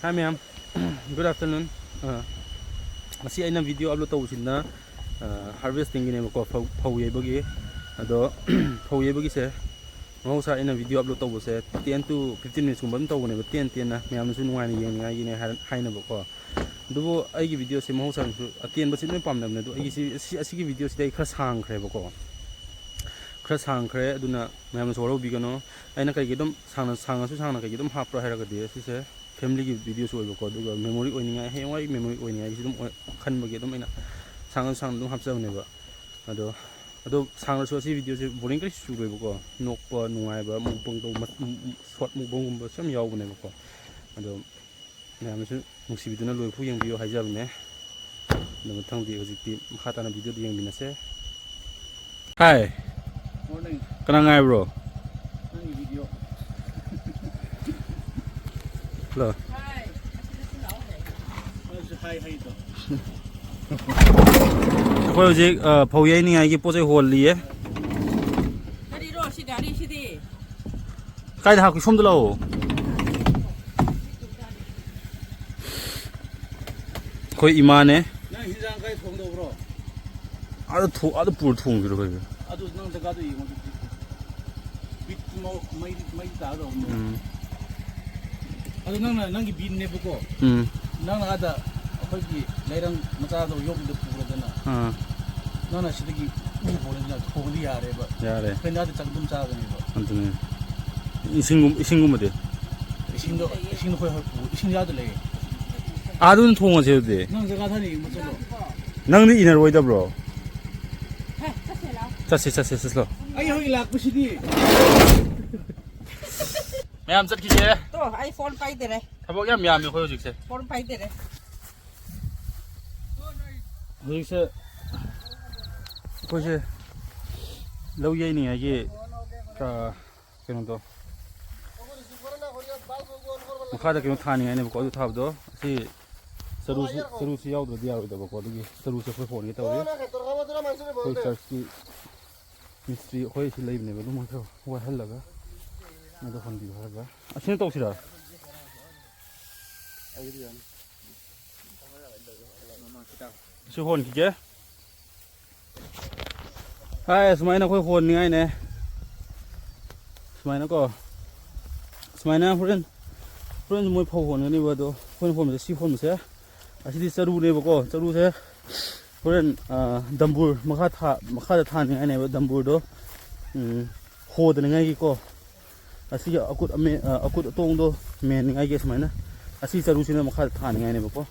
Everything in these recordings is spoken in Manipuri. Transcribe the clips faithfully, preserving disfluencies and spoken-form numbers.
Hi ꯃꯌꯥꯝ, good afternoon. ꯑ, ꯉꯁꯤ ꯑꯩꯅ video upload ꯇꯧꯕꯁꯤꯅ, ꯑ, harvestingꯒꯤꯅꯦꯕꯀꯣ, ꯐꯧ, ꯐꯧ ꯌꯩꯕꯒꯤ꯫ ꯑꯗꯣ ꯐꯧ ꯌꯩꯕꯒꯤꯁꯦ ꯃꯍꯧꯁꯥ ꯑꯩꯅ video upload ꯇꯧꯕꯁꯦ ten to fifteen minutesꯀꯨꯝꯕ ꯑꯗꯨꯝ ꯇꯧꯕꯅꯦꯕ, ꯇꯦꯟ ꯇꯦꯟꯅ ꯃꯌꯥꯝꯅꯁꯨ ꯅꯨꯡꯉꯥꯏꯅ ꯌꯦꯡꯅꯤꯡꯉꯥꯏꯒꯤꯅꯦ ꯍꯥꯏ-, ꯍꯥꯏꯅꯕꯀꯣ꯫ ꯑꯗꯨꯕꯨ ꯑꯩꯒꯤ videoꯁꯦ ꯃꯍꯧꯁꯥꯅꯁꯨ ꯑꯇꯦꯟꯕꯁꯤ ꯂꯣꯏ ꯄꯥꯝꯅꯕꯅꯦ꯫ ꯑꯗꯣ ꯑꯩꯒꯤꯁꯤ, ꯑꯁꯤ, ꯑꯁꯤꯒꯤ videoꯁꯤꯗꯤ ꯑꯩ ꯈꯔ ꯁꯥꯡꯈ꯭ꯔꯦꯕꯀꯣ, ꯈꯔ ꯁꯥꯡꯈ꯭ꯔꯦ꯫ ꯑꯗꯨꯅ ꯃꯌꯥꯝꯅꯁꯨ ꯋꯥꯔꯧꯕꯤꯒꯅꯨ꯫ ꯑꯩꯅ ꯀꯩꯒꯤ ꯑꯗꯨꯝ ꯁꯥꯡꯅ, ꯁꯥꯡꯉꯁꯨ ꯁꯥꯡꯅ ꯀꯩꯒꯤ ꯑꯗꯨꯝ ꯍꯥꯞꯄ꯭ꯔꯥ ꯍꯥꯏꯔꯒꯗꯤ, ꯑꯁꯤꯁꯦ familyꯒꯤ videoꯁꯨ ꯑꯣꯏꯕꯀꯣ, ꯑꯗꯨꯒ memory ꯑꯣꯏꯅꯤꯡꯉꯥꯏ, ꯍꯌꯦꯡꯋꯥꯏ memory ꯑꯣꯏꯅꯤꯡꯉꯥꯏꯒꯤꯁꯨ ꯑꯗꯨꯝ ꯑꯣꯏ-, ꯈꯟꯕꯒꯤ ꯑꯗꯨꯝ ꯑꯩꯅ ꯁꯥꯡꯅ ꯁꯥꯡꯅ ꯑꯗꯨꯝ ꯍꯥꯞꯆꯕꯅꯦꯕ꯫ ꯑꯗꯣ, ꯑꯗꯣ ꯁꯥꯡꯅꯁꯨ ꯑꯁꯤ videoꯁꯦ boring ꯀꯔꯤꯁꯨ ꯆꯨꯔꯣꯏꯕꯀꯣ, ꯅꯣꯛꯄ ꯅꯨꯡꯉꯥꯏꯕ mukbang ꯇꯧꯕ, ꯃ-, ꯃ-, short mukbangꯒꯨꯝꯕꯁꯨ ꯌꯥꯝ ꯌꯥꯎꯕꯅꯦꯕꯀꯣ꯫ ꯑꯗꯣ ꯃꯌꯥꯝꯅꯁꯨ ꯅꯨꯡꯁꯤꯕꯤꯗꯨꯅ ꯂꯣꯏꯐꯥꯎ ꯌꯦꯡꯕꯤꯌꯨ ꯍꯥꯏꯖꯕꯅꯦ꯫ ꯑꯗꯣ ꯃꯊꯪꯗꯤ ꯍꯧꯖꯤꯛꯇꯤ ꯃꯈꯥ ꯇꯥꯅ videoꯗ ꯌꯦꯡꯃꯤꯟꯅꯁꯦ꯫ Hi꯫ Morning꯫ ꯀꯅꯥ ꯉꯥꯏꯕ꯭ꯔꯣ? ꯅꯪꯒꯤ video꯫ Hello꯫ Hi꯫ ꯑꯩꯈꯣꯏ ꯍꯧꯖꯤꯛ, ꯑ, ꯐꯧ ꯌꯩꯅꯤꯡꯉꯥꯏꯒꯤ ꯄꯣꯠ ꯆꯩ ꯍꯣꯜꯂꯤꯌꯦ꯫ ꯀꯔꯤꯔꯣ ꯁꯤ ꯒꯥꯔꯤꯁꯤꯗꯤ? ꯀꯥꯏꯗ ꯍꯥꯞꯀꯦ? ꯁꯣꯝꯗ ꯂꯥꯛꯑꯣ꯫ ꯑꯩꯈꯣꯏ ꯏꯃꯥꯅꯦ꯫ ꯅꯪ ꯍꯤꯟꯖꯥꯡ ꯀꯥꯏ ꯊꯣꯡꯗꯧꯕ꯭ꯔꯣ? ꯑꯥꯗ ꯊꯣ-, ꯑꯥꯗ ꯄꯨꯔ ꯊꯣꯡꯁꯤꯔꯣ ꯀꯩꯅꯣ? ꯑꯗꯨ ꯅꯪ ꯖꯒꯥꯗꯣ ꯌꯦꯡꯉꯣ ꯑꯗꯨꯗꯤ꯫ Bit ꯃꯧ-, ꯃꯩ, ꯃꯩ ꯇꯥꯒꯗꯧꯕꯅꯦ꯫ ꯎꯝ꯫ ꯑꯗꯨ ꯅꯪꯅ, ꯅꯪꯒꯤ ꯕꯤꯟꯅꯦꯕꯀꯣ꯫ ꯎꯝ꯫ ꯅꯪꯅ ꯑꯥꯗ ꯑꯩꯈꯣꯏꯒꯤ ꯂꯩꯔꯪ ꯃꯆꯥꯗꯣ ꯌꯣꯝꯗ ꯄꯨꯔꯗꯅ꯫ ꯑꯥ꯫ ꯅꯪꯅ ꯁꯤꯗꯒꯤ ꯎ ꯍꯧꯔꯗꯅ ꯊꯣꯡꯉꯗꯤ ꯌꯥꯔꯦꯕ꯫ ꯌꯥꯔꯦ꯫ ꯑꯩꯈꯣꯏꯅ ꯑꯥꯗ ꯆꯥꯛ ꯑꯗꯨꯝ ꯆꯥꯒꯅꯦꯕ꯫ ꯑꯗꯨꯅꯦ꯫ ꯏꯁꯤꯡꯒꯨꯝ-, ꯏꯁꯤꯡꯒꯨꯝꯕꯗꯤ? ꯏꯁꯤꯡꯗꯣ, ꯏꯁꯤꯡꯗꯣ ꯍꯣꯏ, ꯍꯣꯏ, ꯄꯨ-, ꯏꯁꯤꯡꯗꯤ ꯑꯥꯗ ꯂꯩꯌꯦ꯫ ꯑꯥꯗ ꯑꯗꯨꯝ ꯊꯣꯡꯉꯁꯦ ꯑꯗꯨꯗꯤ꯫ ꯅꯪ ꯖꯒꯥ ꯊꯥꯅ ꯌꯦꯡꯕ ꯆꯠꯂꯣ꯫ ꯅꯪꯗꯤ ꯏꯟꯅꯔꯣꯏꯗꯕ꯭ꯔꯣ? ꯍꯦ, ꯆꯠꯁꯦ ꯂꯥꯛꯑꯣ꯫ ꯆꯠꯁꯦ, ꯆꯠꯁꯦ, ꯆꯠꯁꯤ ꯂꯥꯛꯑꯣ꯫ ꯑꯩ ꯍꯧꯖꯤꯛ ꯂꯥꯛꯄꯁꯤꯗꯤ꯫ ꯃꯌꯥꯝ ꯆꯠꯈꯤꯒꯦ꯫ ꯇꯣ, ꯑꯩ phone ꯄꯥꯏꯗꯔꯦ꯫ ꯊꯕꯛ ꯌꯥꯝ ꯌꯥꯝꯃꯤ ꯑꯩꯈꯣꯏ ꯍꯧꯖꯤꯛꯁꯦ꯫ Phone ꯄꯥꯏꯗꯔꯦ꯫ ꯍꯧꯖꯤꯛꯁꯦ ꯑꯩꯈꯣꯏꯁꯦ ꯂꯧ ꯌꯩꯅꯤꯡꯉꯥꯏꯒꯤ, ꯑ, ꯀꯩꯅꯣꯗꯣ, ꯃꯈꯥꯗ ꯀꯩꯅꯣ ꯊꯥꯅꯤꯡꯉꯥꯏꯅꯦꯕꯀꯣ, ꯑꯗꯨ ꯊꯥꯕꯗꯣ꯫ ꯑꯁꯤ ꯆꯔꯨꯁꯤ, ꯆꯔꯨꯁꯤ ꯌꯥꯎꯗ꯭ꯔꯗꯤ ꯌꯥꯔꯣꯏꯗꯕꯀꯣ, ꯑꯗꯨꯒꯤ ꯆꯔꯨꯁꯦ ꯑꯩꯈꯣꯏ ꯍꯣꯟꯒꯦ ꯇꯧꯔꯤ꯫ ꯑꯩꯈꯣꯏ churchꯀꯤ ꯃꯤꯁꯇ꯭ꯔꯤ ꯑꯩꯈꯣꯏ ꯁꯤ ꯂꯩꯕꯅꯦꯕ, ꯑꯗꯨꯝ ꯃꯣꯏ ꯈꯔ ꯋꯥꯏꯍꯜꯂꯒ ꯑꯗꯨ ꯍꯣꯟꯕꯤꯌꯨ ꯍꯥꯏꯔꯒ꯫ ꯑꯁꯤꯅ ꯇꯧꯁꯤꯔꯥ? ꯑꯩꯗꯤ ꯌꯥꯅꯤ꯫ ꯁꯤ ꯍꯣꯟꯈꯤꯒꯦ꯫ ꯍꯥꯏ, ꯁꯨꯃꯥꯏꯅ ꯑꯩꯈꯣꯏ ꯍꯣꯟꯅꯤꯡꯉꯥꯏꯅꯦ꯫ ꯁꯨꯃꯥꯏꯅꯀꯣ꯫ ꯁꯨꯃꯥꯏꯅ ꯍꯣꯔꯦꯟ, ꯍꯣꯔꯦꯟ ꯃꯣꯏ ꯐꯧ ꯍꯣꯟꯒꯅꯤꯕ, ꯑꯗꯣ ꯑꯩꯈꯣꯏꯅ ꯍꯣꯟꯕꯁꯦ, ꯁꯤ ꯍꯣꯟꯕꯁꯦ, ꯑꯁꯤꯗꯤ ꯆꯔꯨꯅꯦꯕꯀꯣ꯫ ꯆꯔꯨꯁꯦ ꯍꯣꯔꯦꯟ, ꯑ, ꯗꯝꯕꯨꯔ ꯃꯈꯥ ꯊꯥ-, ꯃꯈꯥꯗ ꯊꯥꯅꯤꯡꯉꯥꯏꯅꯦꯕ, ꯗꯝꯕꯨꯔꯗꯣ, ꯎꯝ, ꯍꯣꯗꯅꯤꯡꯉꯥꯏꯒꯤꯀꯣ꯫ ꯑꯁꯤꯒꯤ ꯑꯀꯨꯠ ꯑꯃꯦ-, ꯑ, ꯑꯀꯨꯠ ꯑꯇꯣꯡꯗꯣ ꯃꯦꯟꯅꯤꯡꯉꯥꯏꯒꯤ ꯁꯨꯃꯥꯏꯅ ꯑꯁꯤ ꯆꯔꯨꯁꯤꯅ ꯃꯈꯥꯗ ꯊꯥꯅꯤꯡꯉꯥꯏꯅꯦꯕꯀꯣ꯫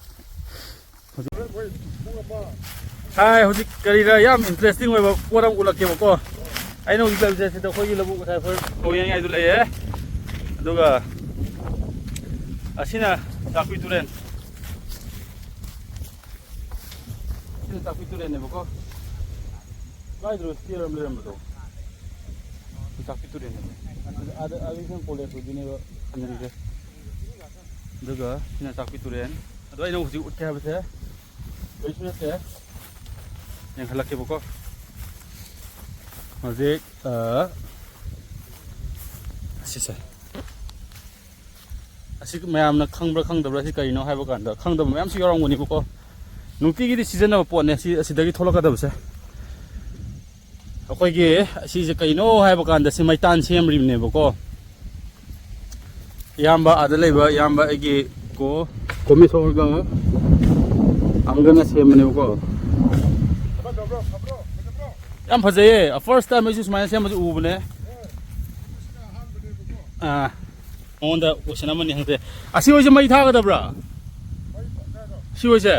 ꯍꯧꯖꯤꯛ, ꯍꯥꯏ, ꯍꯧꯖꯤꯛ ꯀꯔꯤꯔ ꯌꯥꯝ interesting ꯑꯣꯏꯕ ꯄꯣꯠ ꯑꯃ ꯎꯠꯂꯛꯀꯦꯕꯀꯣ꯫ ꯑꯩꯅ ꯍꯧꯖꯤꯛ ꯂꯩꯕꯁꯦ ꯁꯤꯗ ꯑꯩꯈꯣꯏꯒꯤ ꯂꯧꯕꯨꯛ ꯉꯁꯥꯏ ꯑꯩꯈꯣꯏ ꯐꯧ ꯌꯩꯅꯤꯡꯉꯥꯏꯗꯨ ꯂꯩꯌꯦ꯫ ꯑꯗꯨꯒ ꯑꯁꯤꯅ ꯆꯥꯛꯄꯤ ꯇꯨꯔꯦꯟ꯫ ꯁꯤꯅ ꯆꯥꯛꯄꯤ ꯇꯨꯔꯦꯟꯅꯦꯕꯀꯣ꯫ ꯀꯥꯏꯗꯅꯣ stair ꯑꯃ ꯂꯩꯔꯝꯕꯗꯣ? ꯁꯤ ꯆꯥꯛꯄꯤ ꯇꯨꯔꯦꯟꯅꯦꯕ꯫ ꯑꯗ, ꯑꯗ, ꯑꯗꯒꯤ ꯁꯨꯝ college ꯑꯣꯏꯗꯣꯏꯅꯦꯕ ꯈꯟꯖꯟꯁꯦ꯫ ꯑꯗꯨꯒ ꯁꯤꯅ ꯆꯥꯛꯄꯤ ꯇꯨꯔꯦꯟ꯫ ꯑꯗꯣ ꯑꯩꯅ ꯍꯧꯖꯤꯛ ꯎꯠꯀꯦ ꯍꯥꯏꯕꯁꯦ ꯀꯔꯤꯁꯨ ꯅꯠꯇꯦ꯫ ꯌꯦꯡꯍꯜꯂꯛꯀꯦꯕꯀꯣ꯫ ꯍꯧꯖꯤꯛ, ꯑ, ꯑꯁꯤꯁꯦ꯫ ꯑꯁꯤ ꯃꯌꯥꯝꯅ ꯈꯪꯕ꯭ꯔꯥ ꯈꯪꯗꯕ꯭ꯔꯥ, ꯁꯤ ꯀꯔꯤꯅꯣ ꯍꯥꯏꯕ ꯀꯥꯟꯗ, ꯈꯪꯗꯕ ꯃꯌꯥꯝꯁꯨ ꯌꯥꯎꯔꯝꯒꯅꯤꯕꯀꯣ꯫ ꯅꯨꯡꯇꯤꯒꯤꯗꯤ ꯁꯤꯖꯤꯟꯅꯕ ꯄꯣꯠꯅꯦ ꯁꯤ, ꯑꯁꯤꯗꯒꯤ ꯊꯣꯛꯂꯛꯀꯗꯕꯁꯦ꯫ ꯑꯩꯈꯣꯏꯒꯤ ꯑꯁꯤꯁꯦ ꯀꯩꯅꯣ ꯍꯥꯏꯕ ꯀꯥꯟꯗ, ꯁꯤ ꯃꯩꯇꯥꯟ ꯁꯦꯝꯔꯤꯕꯅꯦꯕꯀꯣ꯫ ꯏꯌꯥꯝꯕ, ꯑꯥꯗ ꯂꯩꯕ ꯏꯌꯥꯝꯕ ꯑꯩꯒꯤ ꯀꯣ ꯀꯣꯃꯤꯁꯣꯔꯒ ꯑꯃꯒꯅ ꯁꯦꯝꯕꯅꯦꯕꯀꯣ꯫ ꯌꯥꯝ ꯐꯖꯩꯌꯦ꯫ First time ꯑꯩꯁꯨ ꯁꯨꯃꯥꯏꯅ ꯁꯦꯝꯕꯁꯦ ꯎꯕꯅꯦ꯫ ꯑꯥ, ꯃꯉꯣꯟꯗ question ꯑꯃꯅꯤ ꯍꯪꯁꯦ꯫ ꯑꯁꯤ ꯍꯣꯏꯁꯦ ꯃꯩ ꯊꯥꯒꯗꯕ꯭ꯔꯥ? ꯁꯤ ꯍꯣꯏꯁꯦ?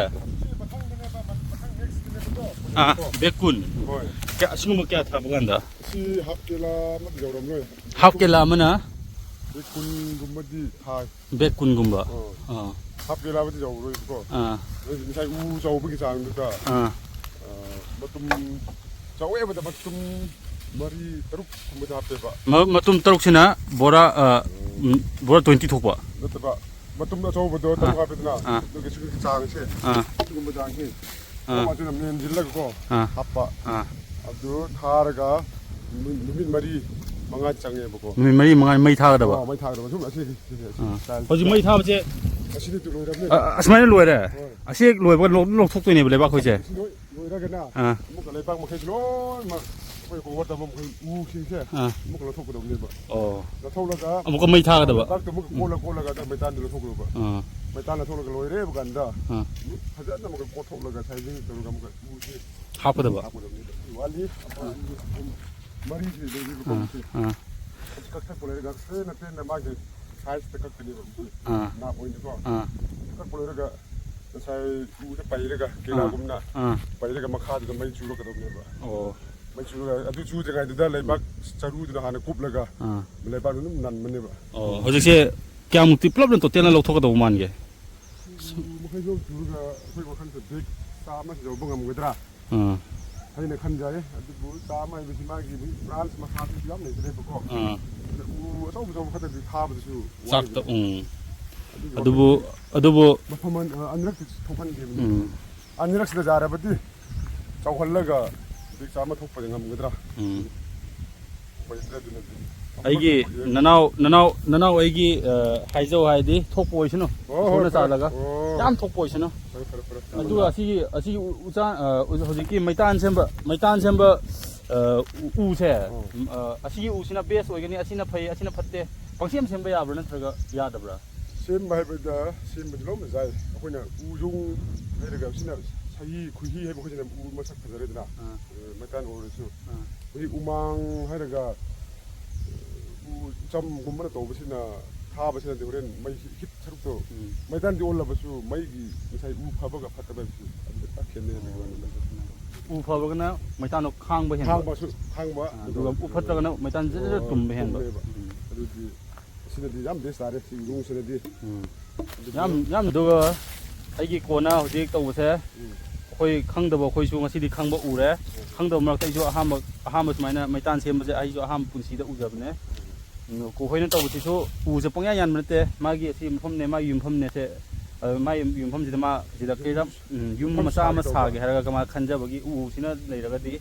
ꯑꯥ, bag ꯀꯨꯟ꯫ ꯍꯣꯏ꯫ ꯀꯌꯥ, ꯑꯁꯤꯒꯨꯝꯕ ꯀꯌꯥ ꯊꯥꯕ ꯀꯥꯟꯗ? ꯁꯤ half ꯀꯦꯂꯥ ꯑꯃꯗꯤ ꯌꯧꯔꯝꯂꯣꯏ꯫ Half ꯀꯦꯂꯥ ꯑꯃꯅ? Bag ꯀꯨꯟꯒꯨꯝꯕꯗꯤ ꯊꯥꯏ꯫ Bag ꯀꯨꯟꯒꯨꯝꯕ? ꯑꯥ꯫ ꯑꯥ꯫ Half ꯀꯦꯂꯥꯕꯨꯗꯤ ꯌꯧꯔꯣꯏꯕꯀꯣ꯫ ꯑꯥ꯫ ꯑꯗꯨ ꯉꯁꯥꯏ ꯎ ꯆꯥꯎꯕꯒꯤ ꯆꯥꯡꯗꯨꯒ, ꯑꯥ꯫ ꯑꯥ, ꯃꯇꯨꯝ ꯆꯥꯎꯋꯦ ꯍꯥꯏꯕꯗ ꯃꯇꯨꯝ ꯃꯔꯤ ꯇꯔꯨꯛ ꯀꯨꯝꯕꯗꯤ ꯍꯥꯞꯄꯦꯕ꯫ ꯃ-, ꯃꯇꯨꯝ ꯇꯔꯨꯛꯁꯤꯅ ꯕꯣꯔꯥ, ꯑꯥ, ꯎꯝ, ꯕꯣꯔꯥ twenty ꯊꯣꯛꯄ? ꯅꯠꯇꯕ, ꯃꯇꯨꯝ ꯑꯆꯧꯕꯗ ꯇꯔꯨꯛ ꯑꯥ꯫ ꯍꯥꯞꯄꯦꯗꯅ, ꯑꯥ꯫ ꯑꯗꯨꯒꯤ ꯁꯤꯒꯤ ꯆꯥꯡꯁꯦ, ꯑꯥ꯫ ꯁꯤꯒꯨꯝꯕ ꯆꯥꯡꯁꯦ, ꯑꯥ꯫ ꯃꯥꯁꯤꯅ ꯃꯦꯟꯁꯤꯜꯂꯒꯀꯣ ꯑꯥ꯫ ꯍꯥꯞꯄ꯫ ꯑꯥ꯫ ꯑꯗꯨ ꯊꯥꯔꯒ ꯅꯨꯃꯤꯠ, ꯅꯨꯃꯤꯠ ꯃꯔꯤ ꯃꯉꯥ ꯆꯪꯉꯦꯕꯀꯣ꯫ ꯅꯨꯃꯤꯠ ꯃꯔꯤ ꯃꯉꯥ ꯃꯩ ꯊꯥꯒꯗꯕ? ꯑꯥ, ꯃꯩ ꯊꯥꯒꯗꯕ꯫ ꯁꯨꯝ ꯑꯁꯤ, ꯁꯤ, ꯁꯤ, ꯑꯥ꯫ ꯁꯤ, ꯍꯧꯖꯤꯛ ꯃꯩ ꯊꯥꯕꯁꯦ ꯑꯁꯤꯗꯤ ꯂꯣꯏꯔꯕꯅꯦ꯫ ꯑ, ꯑꯁꯨꯃꯥꯏꯅ ꯂꯣꯏꯔꯦ? ꯍꯣꯏ꯫ ꯑꯁꯤ ꯂꯣꯏꯕꯒ ꯂꯧ-, ꯂꯧꯊꯣꯛꯇꯣꯏꯅꯦꯕ ꯂꯩꯕꯥꯛ ꯑꯩꯈꯣꯏꯁꯦ? ꯑꯁꯤ ꯂꯣꯏ ꯂꯣꯏꯔꯒꯅ ꯑꯥ꯫ ꯑꯃꯨꯛꯀ ꯂꯩꯕꯥꯛ ꯃꯈꯩꯁꯤ ꯂꯣꯏꯅꯃꯛ ꯑꯩꯈꯣꯏ ꯀꯣꯕꯔ ꯇꯧꯕ ꯃꯈꯩ ꯎꯁꯤꯡꯁꯦ ꯑꯥ꯫ ꯑꯃꯨꯛꯀ ꯂꯧꯊꯣꯛꯀꯗꯕꯅꯦꯕ꯫ ꯑꯣ꯫ ꯂꯧꯊꯣꯛꯂꯒ ꯑꯃꯨꯛꯀ ꯃꯩ ꯊꯥꯒꯗꯕ? ꯂꯩꯕꯥꯛꯇ ꯑꯃꯨꯛꯀ ꯎꯝ꯫ ꯀꯣꯜꯂ ꯀꯣꯜꯂꯒ ꯑꯗ ꯃꯩꯇꯥꯟꯗ ꯂꯧꯊꯣꯛꯀꯗꯕ꯫ ꯑꯥ꯫ ꯃꯩꯇꯥꯟ ꯂꯧꯊꯣꯛꯂꯒ ꯂꯣꯏꯔꯦꯕ ꯀꯥꯟꯗ ꯑꯥ꯫ ꯐꯖꯅ ꯑꯃꯨꯛꯀ ꯀꯣꯠꯊꯣꯛꯂꯒ sizing ꯇꯧꯔꯒ ꯑꯃꯨꯛꯀ ꯎꯁꯦ ꯍꯥꯞꯀꯗꯕ? ꯍꯥꯞꯀꯗꯕꯅꯦꯕ꯫ ꯋꯥꯠꯂꯤ꯫ ꯑꯃ, ꯑꯅꯤ, ꯑꯍꯨꯝ, ꯃꯔꯤꯁꯤ ꯂꯩꯔꯤꯕ ꯑꯥ, ꯀꯣꯝꯁꯦ꯫ ꯑꯥ꯫ ꯑꯁꯤ ꯀꯛꯊꯠꯄ ꯂꯣꯏꯔꯒ ꯇꯦꯟꯅ ꯇꯦꯟꯅ ꯃꯥꯒꯤ sizeꯇ ꯀꯛꯀꯅꯦꯕ꯫ ꯑꯥ꯫ ꯅꯥꯞ ꯑꯣꯏꯅꯀꯣ꯫ ꯑꯥ꯫ ꯀꯛꯄ ꯂꯣꯏꯔꯒ ꯉꯁꯥꯏ ꯎꯗ ꯄꯩꯔꯒ ꯑꯥ꯫ ꯀꯦꯔꯥꯒꯨꯝꯅ ꯑꯥ꯫ ꯄꯩꯔꯒ ꯃꯈꯥꯗꯨꯗ ꯃꯩ ꯆꯨꯔꯛꯀꯗꯕꯅꯦꯕ꯫ ꯑꯣ꯫ ꯃꯩ ꯆꯨꯔꯒ ꯑꯗꯨ ꯆꯨꯗ꯭ꯔꯤꯉꯩꯗꯨꯗ ꯂꯩꯕꯥꯛ ꯆꯔꯨꯗꯨꯅ ꯍꯥꯟꯅ ꯀꯨꯞꯂꯒ ꯑꯥ꯫ ꯂꯩꯕꯥꯛ ꯑꯗꯨꯝ ꯅꯟꯕꯅꯦꯕ꯫ ꯑꯣ, ꯍꯧꯖꯤꯛꯁꯦ ꯀꯌꯥꯃꯨꯛꯇꯤ ꯄꯨꯂꯞꯅ totalꯅ ꯂꯧꯊꯣꯛꯀꯗꯧꯕ ꯃꯥꯟꯒꯦ? ꯎ ꯃꯈꯩꯗꯣ ꯆꯨꯔꯒ ꯑꯩꯈꯣꯏ ꯋꯥꯈꯜꯗ bag ꯆꯥꯝꯃ ꯌꯧꯕ ꯉꯝꯒꯗ꯭ꯔꯥ ꯑꯥ꯫ ꯍꯥꯏꯅ ꯈꯟꯖꯔꯦ꯫ ꯑꯗꯨꯕꯨ ꯆꯥꯝꯃ ꯍꯥꯏꯕꯁꯤ ꯃꯥꯒꯤ branch ꯃꯈꯥꯗꯁꯨ ꯌꯥꯝ ꯂꯩꯈ꯭ꯔꯦꯕꯀꯣ꯫ ꯑꯥ꯫ ꯑꯗꯨꯅ ꯎ ꯑꯆꯧ ꯑꯆꯧꯕ ꯈꯛꯇꯗꯤ ꯊꯥꯕꯗꯁꯨ ꯆꯥꯛꯇ, ꯋꯥꯏꯗꯅ꯫ ꯎꯝ꯫ ꯑꯗꯨꯒꯤ ꯑꯗꯨꯕꯨ, ꯋꯥꯈꯜꯗ ꯑꯗꯨꯕꯨ ꯃꯐꯝ ꯑꯅꯤ-, ꯑ, ꯑꯅꯤꯔꯛꯇꯤ ꯊꯣꯛꯍꯟꯈꯤꯕꯅꯤ꯫ ꯎꯝ꯫ ꯑꯅꯤꯔꯛꯁꯤꯗ ꯌꯥꯔꯕꯗꯤ ꯆꯥꯎꯍꯜꯂꯒ bag ꯆꯥꯝꯃ ꯊꯣꯛꯄꯗꯤ ꯉꯝꯒꯗ꯭ꯔꯥ? ꯎꯝ꯫ ꯑꯣꯏꯗ꯭ꯔꯦ ꯑꯗꯨꯅꯗꯤ꯫ ꯑꯩꯒꯤ ꯅꯅꯥꯎ, ꯅꯅꯥꯎ, ꯅꯅꯥꯎ ꯑꯩꯒꯤ, ꯑ, ꯍꯥꯏꯖꯧ ꯍꯥꯏꯗꯤ ꯊꯣꯛꯄ ꯑꯣꯏꯁꯅꯨ꯫ ꯍꯣꯏ, ꯍꯣꯏ, ꯏꯁꯣꯔꯅ ꯐꯔꯦ꯫ ꯆꯥꯜꯂꯒ ꯑꯣ꯫ ꯌꯥꯝ ꯊꯣꯛꯄ ꯑꯣꯏꯁꯅꯨ꯫ ꯐꯔꯦ, ꯐꯔꯦ, ꯐꯔꯦ꯫ ꯑꯗꯨꯒ ꯑꯁꯤꯒꯤ, ꯑꯁꯤꯒꯤ ꯎ-, ꯎꯆꯥꯟ, ꯑ, ꯎ-, ꯍꯧꯖꯤꯛꯀꯤ ꯃꯩꯇꯥꯟ ꯁꯦꯝꯕ, ꯃꯩꯇꯥꯟ ꯁꯦꯝꯕ, ꯑ, ꯎ-, ꯎꯁꯦ, ꯑꯣ꯫ ꯎꯝ, ꯑ, ꯑꯁꯤꯒꯤ ꯎꯁꯤꯅ best ꯑꯣꯏꯒꯅꯤ, ꯑꯁꯤꯅ ꯐꯩ, ꯑꯁꯤꯅ ꯐꯠꯇꯦ, ꯄꯪꯁꯦꯝ ꯁꯦꯝꯕ ꯌꯥꯕ꯭ꯔꯥ ꯅꯠꯇ꯭ꯔꯒ ꯌꯥꯗꯕ꯭ꯔꯥ? ꯁꯦꯝꯕ ꯍꯥꯏꯕꯗ ꯁꯦꯝꯕꯗꯤ ꯂꯣꯏꯅ ꯌꯥꯏ꯫ ꯑꯩꯈꯣꯏꯅ ꯎꯌꯣꯡ ꯍꯥꯏꯔꯒ ꯁꯤꯅ ꯁꯍꯤ ꯈꯨꯍꯤ ꯍꯥꯏꯕ ꯑꯩꯈꯣꯏꯁꯤꯅ ꯎ ꯃꯁꯛ ꯐꯖꯔꯦꯗꯅ꯫ ꯑꯥ꯫ ꯑ, ꯃꯩꯇꯥꯟ ꯑꯣꯏꯔꯁꯨ꯫ ꯑꯥ꯫ ꯍꯧꯖꯤꯛ ꯎꯃꯥꯡ ꯍꯥꯏꯔꯒ, ꯑ, ꯎ ꯆꯝꯒꯨꯝꯕꯅ ꯇꯧꯕꯁꯤꯅ, ꯊꯥꯕꯁꯤꯅꯗꯤ ꯍꯣꯔꯦꯟ ꯃꯩ heat ꯁꯔꯨꯛꯇꯣ ꯎꯝ꯫ ꯃꯩꯇꯥꯟꯗꯤ ꯑꯣꯜꯂꯕꯁꯨ ꯃꯩꯒꯤ ꯉꯁꯥꯏ ꯎ ꯐꯕꯒ ꯐꯠꯇꯕ ꯍꯥꯏꯕꯁꯤ ꯑꯗꯨꯗ ꯈꯦꯠꯅꯩ ꯍꯥꯏꯕꯒꯤ ꯋꯥꯅꯤꯗ꯫ ꯎ ꯐꯕꯒꯅ ꯃꯩꯇꯥꯟꯗꯣ ꯈꯥꯡꯕ ꯍꯦꯟꯕ꯫ ꯈꯥꯡꯕꯁꯨ, ꯈꯥꯡꯕ, ꯑꯥ, ꯑꯗꯨꯒ ꯑꯗꯨꯒ ꯎ ꯐꯠꯇ꯭ꯔꯒꯅ ꯃꯩꯇꯥꯟ ꯖꯠ ꯖꯠ ꯑꯣ, ꯇꯨꯝꯕ ꯍꯦꯟꯕ꯫ ꯇꯨꯝꯃꯦꯕ꯫ ꯎꯝ꯫ ꯑꯗꯨꯗꯤ ꯑꯁꯤꯅꯗꯤ ꯌꯥꯝ best ꯇꯥꯔꯦ, ꯁꯤ ꯎꯌꯣꯡꯁꯤꯅꯗꯤ꯫ ꯎꯝ꯫ ꯑꯗꯨꯗꯤ ꯌꯥꯝ, ꯌꯥꯝ, ꯑꯗꯨꯒ ꯑꯩꯒꯤ ꯀꯣꯟꯅ ꯍꯧꯖꯤꯛ ꯇꯧꯕꯁꯦ, ꯎꯝ꯫ ꯑꯩꯈꯣꯏ ꯈꯪꯗꯕ ꯑꯩꯈꯣꯏꯁꯨ ꯉꯁꯤꯗꯤ ꯈꯪꯕ ꯎꯔꯦ꯫ ꯎꯝ꯫ ꯈꯪꯗꯕ ꯃꯔꯛꯇ ꯑꯩꯁꯨ ꯑꯍꯥꯟꯕ, ꯑꯍꯥꯟꯕ ꯁꯨꯃꯥꯏꯅ ꯃꯩꯇꯥꯟ ꯁꯦꯝꯕꯁꯦ ꯑꯩꯁꯨ ꯑꯍꯥꯟꯕ ꯄꯨꯟꯁꯤꯗ ꯎꯖꯕꯅꯦ꯫ ꯎꯝ꯫ ꯎꯝ, ꯀꯣ ꯍꯣꯏꯅ ꯇꯧꯕꯁꯤꯁꯨ ꯎꯁꯦ ꯄꯪꯌꯥꯟ ꯌꯥꯟꯕ ꯅꯠꯇꯦ, ꯃꯥꯒꯤ ꯑꯁꯤ ꯃꯐꯝꯅꯦ, ꯃꯥꯒꯤ ꯌꯨꯝꯐꯝꯅꯦ ꯁꯦ, ꯑ, ꯃꯥꯒꯤ ꯌꯨꯝꯐꯝꯁꯤꯗ ꯃꯥ ꯁꯤꯗ ꯀꯩꯗ, ꯎꯝ, ꯌꯨꯝ ꯃꯐꯝ ꯃꯆꯥ ꯑꯃ ꯁꯥꯒꯦ ꯇꯧꯕ꯫ ꯁꯥꯒꯦ ꯍꯥꯏꯔꯒ ꯃꯥ ꯈꯟꯖꯕꯒꯤ ꯎꯁꯤꯅ ꯂꯩꯔꯒꯗꯤ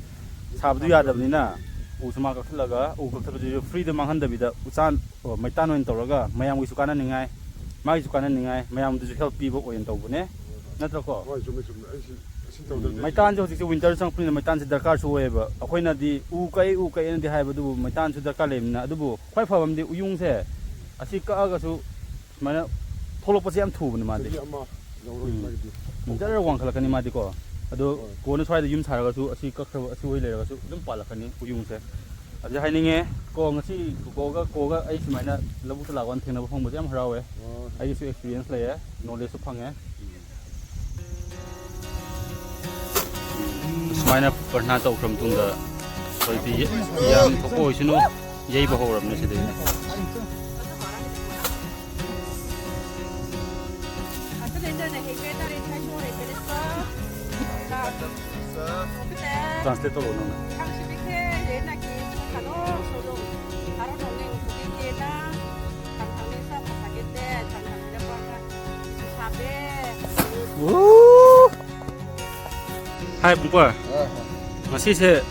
ꯁꯥꯕꯗꯨ ꯌꯥꯗꯕꯅꯤꯅ ꯎꯁꯨ ꯃꯥ ꯀꯛꯊꯠꯂꯒ ꯎ ꯀꯛꯊꯠꯄꯗꯨꯁꯨ freeꯗ ꯃꯥꯡꯍꯟꯗꯕꯤꯗ ꯎꯆꯥꯟ, ꯑꯣ, ꯃꯩꯇꯥꯟ ꯑꯣꯏꯅ ꯇꯧꯔꯒ ꯃꯌꯥꯝꯒꯤꯁꯨ ꯀꯥꯟꯅꯅꯤꯡꯉꯥꯏ ꯃꯥꯒꯤꯁꯨ ꯀꯥꯟꯅꯅꯤꯡꯉꯥꯏ, ꯃꯌꯥꯝꯗꯁꯨ ꯍꯦꯜꯞ ꯄꯤꯕ ꯑꯣꯏꯅ ꯇꯧꯕꯅꯦ, ꯅꯠꯇ꯭ꯔꯀꯣ? ꯍꯣꯏ, ꯆꯨꯝꯃꯦ, ꯆꯨꯝꯃꯦ꯫ ꯑꯩ ꯁꯤ, ꯁꯤ ꯎꯝ, ꯇꯧꯗ꯭ꯔꯗꯤ ꯃꯩꯇꯥꯟꯁꯦ ꯍꯧꯖꯤꯛꯁꯦ ꯋꯤꯟꯇꯔ ꯆꯪꯉꯛꯄꯅꯤꯅ ꯃꯩꯇꯥꯟꯁꯦ ꯗꯔꯀꯥꯔꯁꯨ ꯑꯣꯏꯌꯦꯕ꯫ ꯑꯩꯈꯣꯏꯅꯗꯤ ꯎ ꯀꯛꯏ, ꯎ ꯀꯛꯏꯅꯗꯤ ꯍꯥꯏꯕ, ꯑꯗꯨꯕꯨ ꯃꯩꯇꯥꯟꯁꯨ ꯗꯔꯀꯥꯔ ꯂꯩꯕꯅꯤꯅ꯫ ꯑꯗꯨꯕꯨ ꯈ꯭ꯋꯥꯏ ꯐꯕ ꯑꯃꯗꯤ ꯎꯌꯨꯡꯁꯦ ꯑꯁꯤ ꯀꯛꯑꯒꯁꯨ ꯁꯨꯃꯥꯏꯅ ꯊꯣꯛꯂꯛꯄꯁꯦ ꯌꯥꯝ ꯊꯨꯕꯅꯤ ꯃꯥꯗꯤ꯫ ꯆꯍꯤ ꯑꯃ ꯌꯧꯔꯣꯏ ꯎꯝ꯫ ꯃꯥꯒꯤꯗꯤ꯫ ꯎꯝ, ꯖꯔ ꯋꯥꯡꯈꯠꯂꯛꯀꯅꯤ ꯃꯥꯗꯤꯀꯣ꯫ ꯑꯗꯣ ꯍꯣꯏ꯫ ꯀꯣꯟꯅ ꯁ꯭ꯋꯥꯏꯗ ꯌꯨꯝ ꯁꯥꯔꯒꯁꯨ ꯑꯁꯤ ꯀꯛꯈ꯭ꯔꯕ, ꯑꯁꯤ ꯑꯣꯏ ꯂꯩꯔꯒꯁꯨ ꯑꯗꯨꯝ ꯄꯥꯜꯂꯛꯀꯅꯤ ꯎꯌꯨꯡꯁꯦ꯫ ꯑꯗꯨ ꯍꯥꯏꯅꯤꯡꯉꯦ ꯀꯣ, ꯉꯁꯤ ꯀꯣꯒ, ꯀꯣꯒ ꯑꯩ ꯁꯨꯃꯥꯏꯅ ꯂꯧꯕꯨꯛꯇ ꯂꯥꯛꯄ ꯀꯥꯟꯗ ꯊꯦꯡꯅꯕ ꯐꯪꯕꯁꯦ ꯌꯥꯝ ꯍꯔꯥꯎꯋꯦ꯫ ꯑꯣ꯫ ꯑꯩꯒꯤꯁꯨ ꯑꯦꯛꯁꯄꯤꯔꯤꯌꯦꯟꯁ ꯂꯩꯌꯦ, ꯅꯣꯂꯦꯖꯁꯨ ꯐꯪꯉꯦ꯫ ꯁꯨꯃꯥꯏꯅ ꯄ꯭ꯔꯊꯅꯥ ꯇꯧꯈ꯭ꯔ ꯃꯇꯨꯡꯗ ꯍꯧꯖꯤꯛꯇꯤ ꯌꯥꯝ ꯊꯣꯛꯄ ꯑꯣꯏꯁꯅꯨ, ꯌꯩꯕ ꯍꯧꯔꯕꯅꯦ ꯁꯤꯗꯩ꯫ ꯇ꯭ꯔꯥꯟꯁꯂꯦꯠ ꯇꯧꯔꯛꯑꯣ ꯅꯪꯅ꯫ ꯍꯥꯏ ꯄꯨꯡꯄ꯫ ꯑꯥ꯫ ꯉꯁꯤꯁꯦ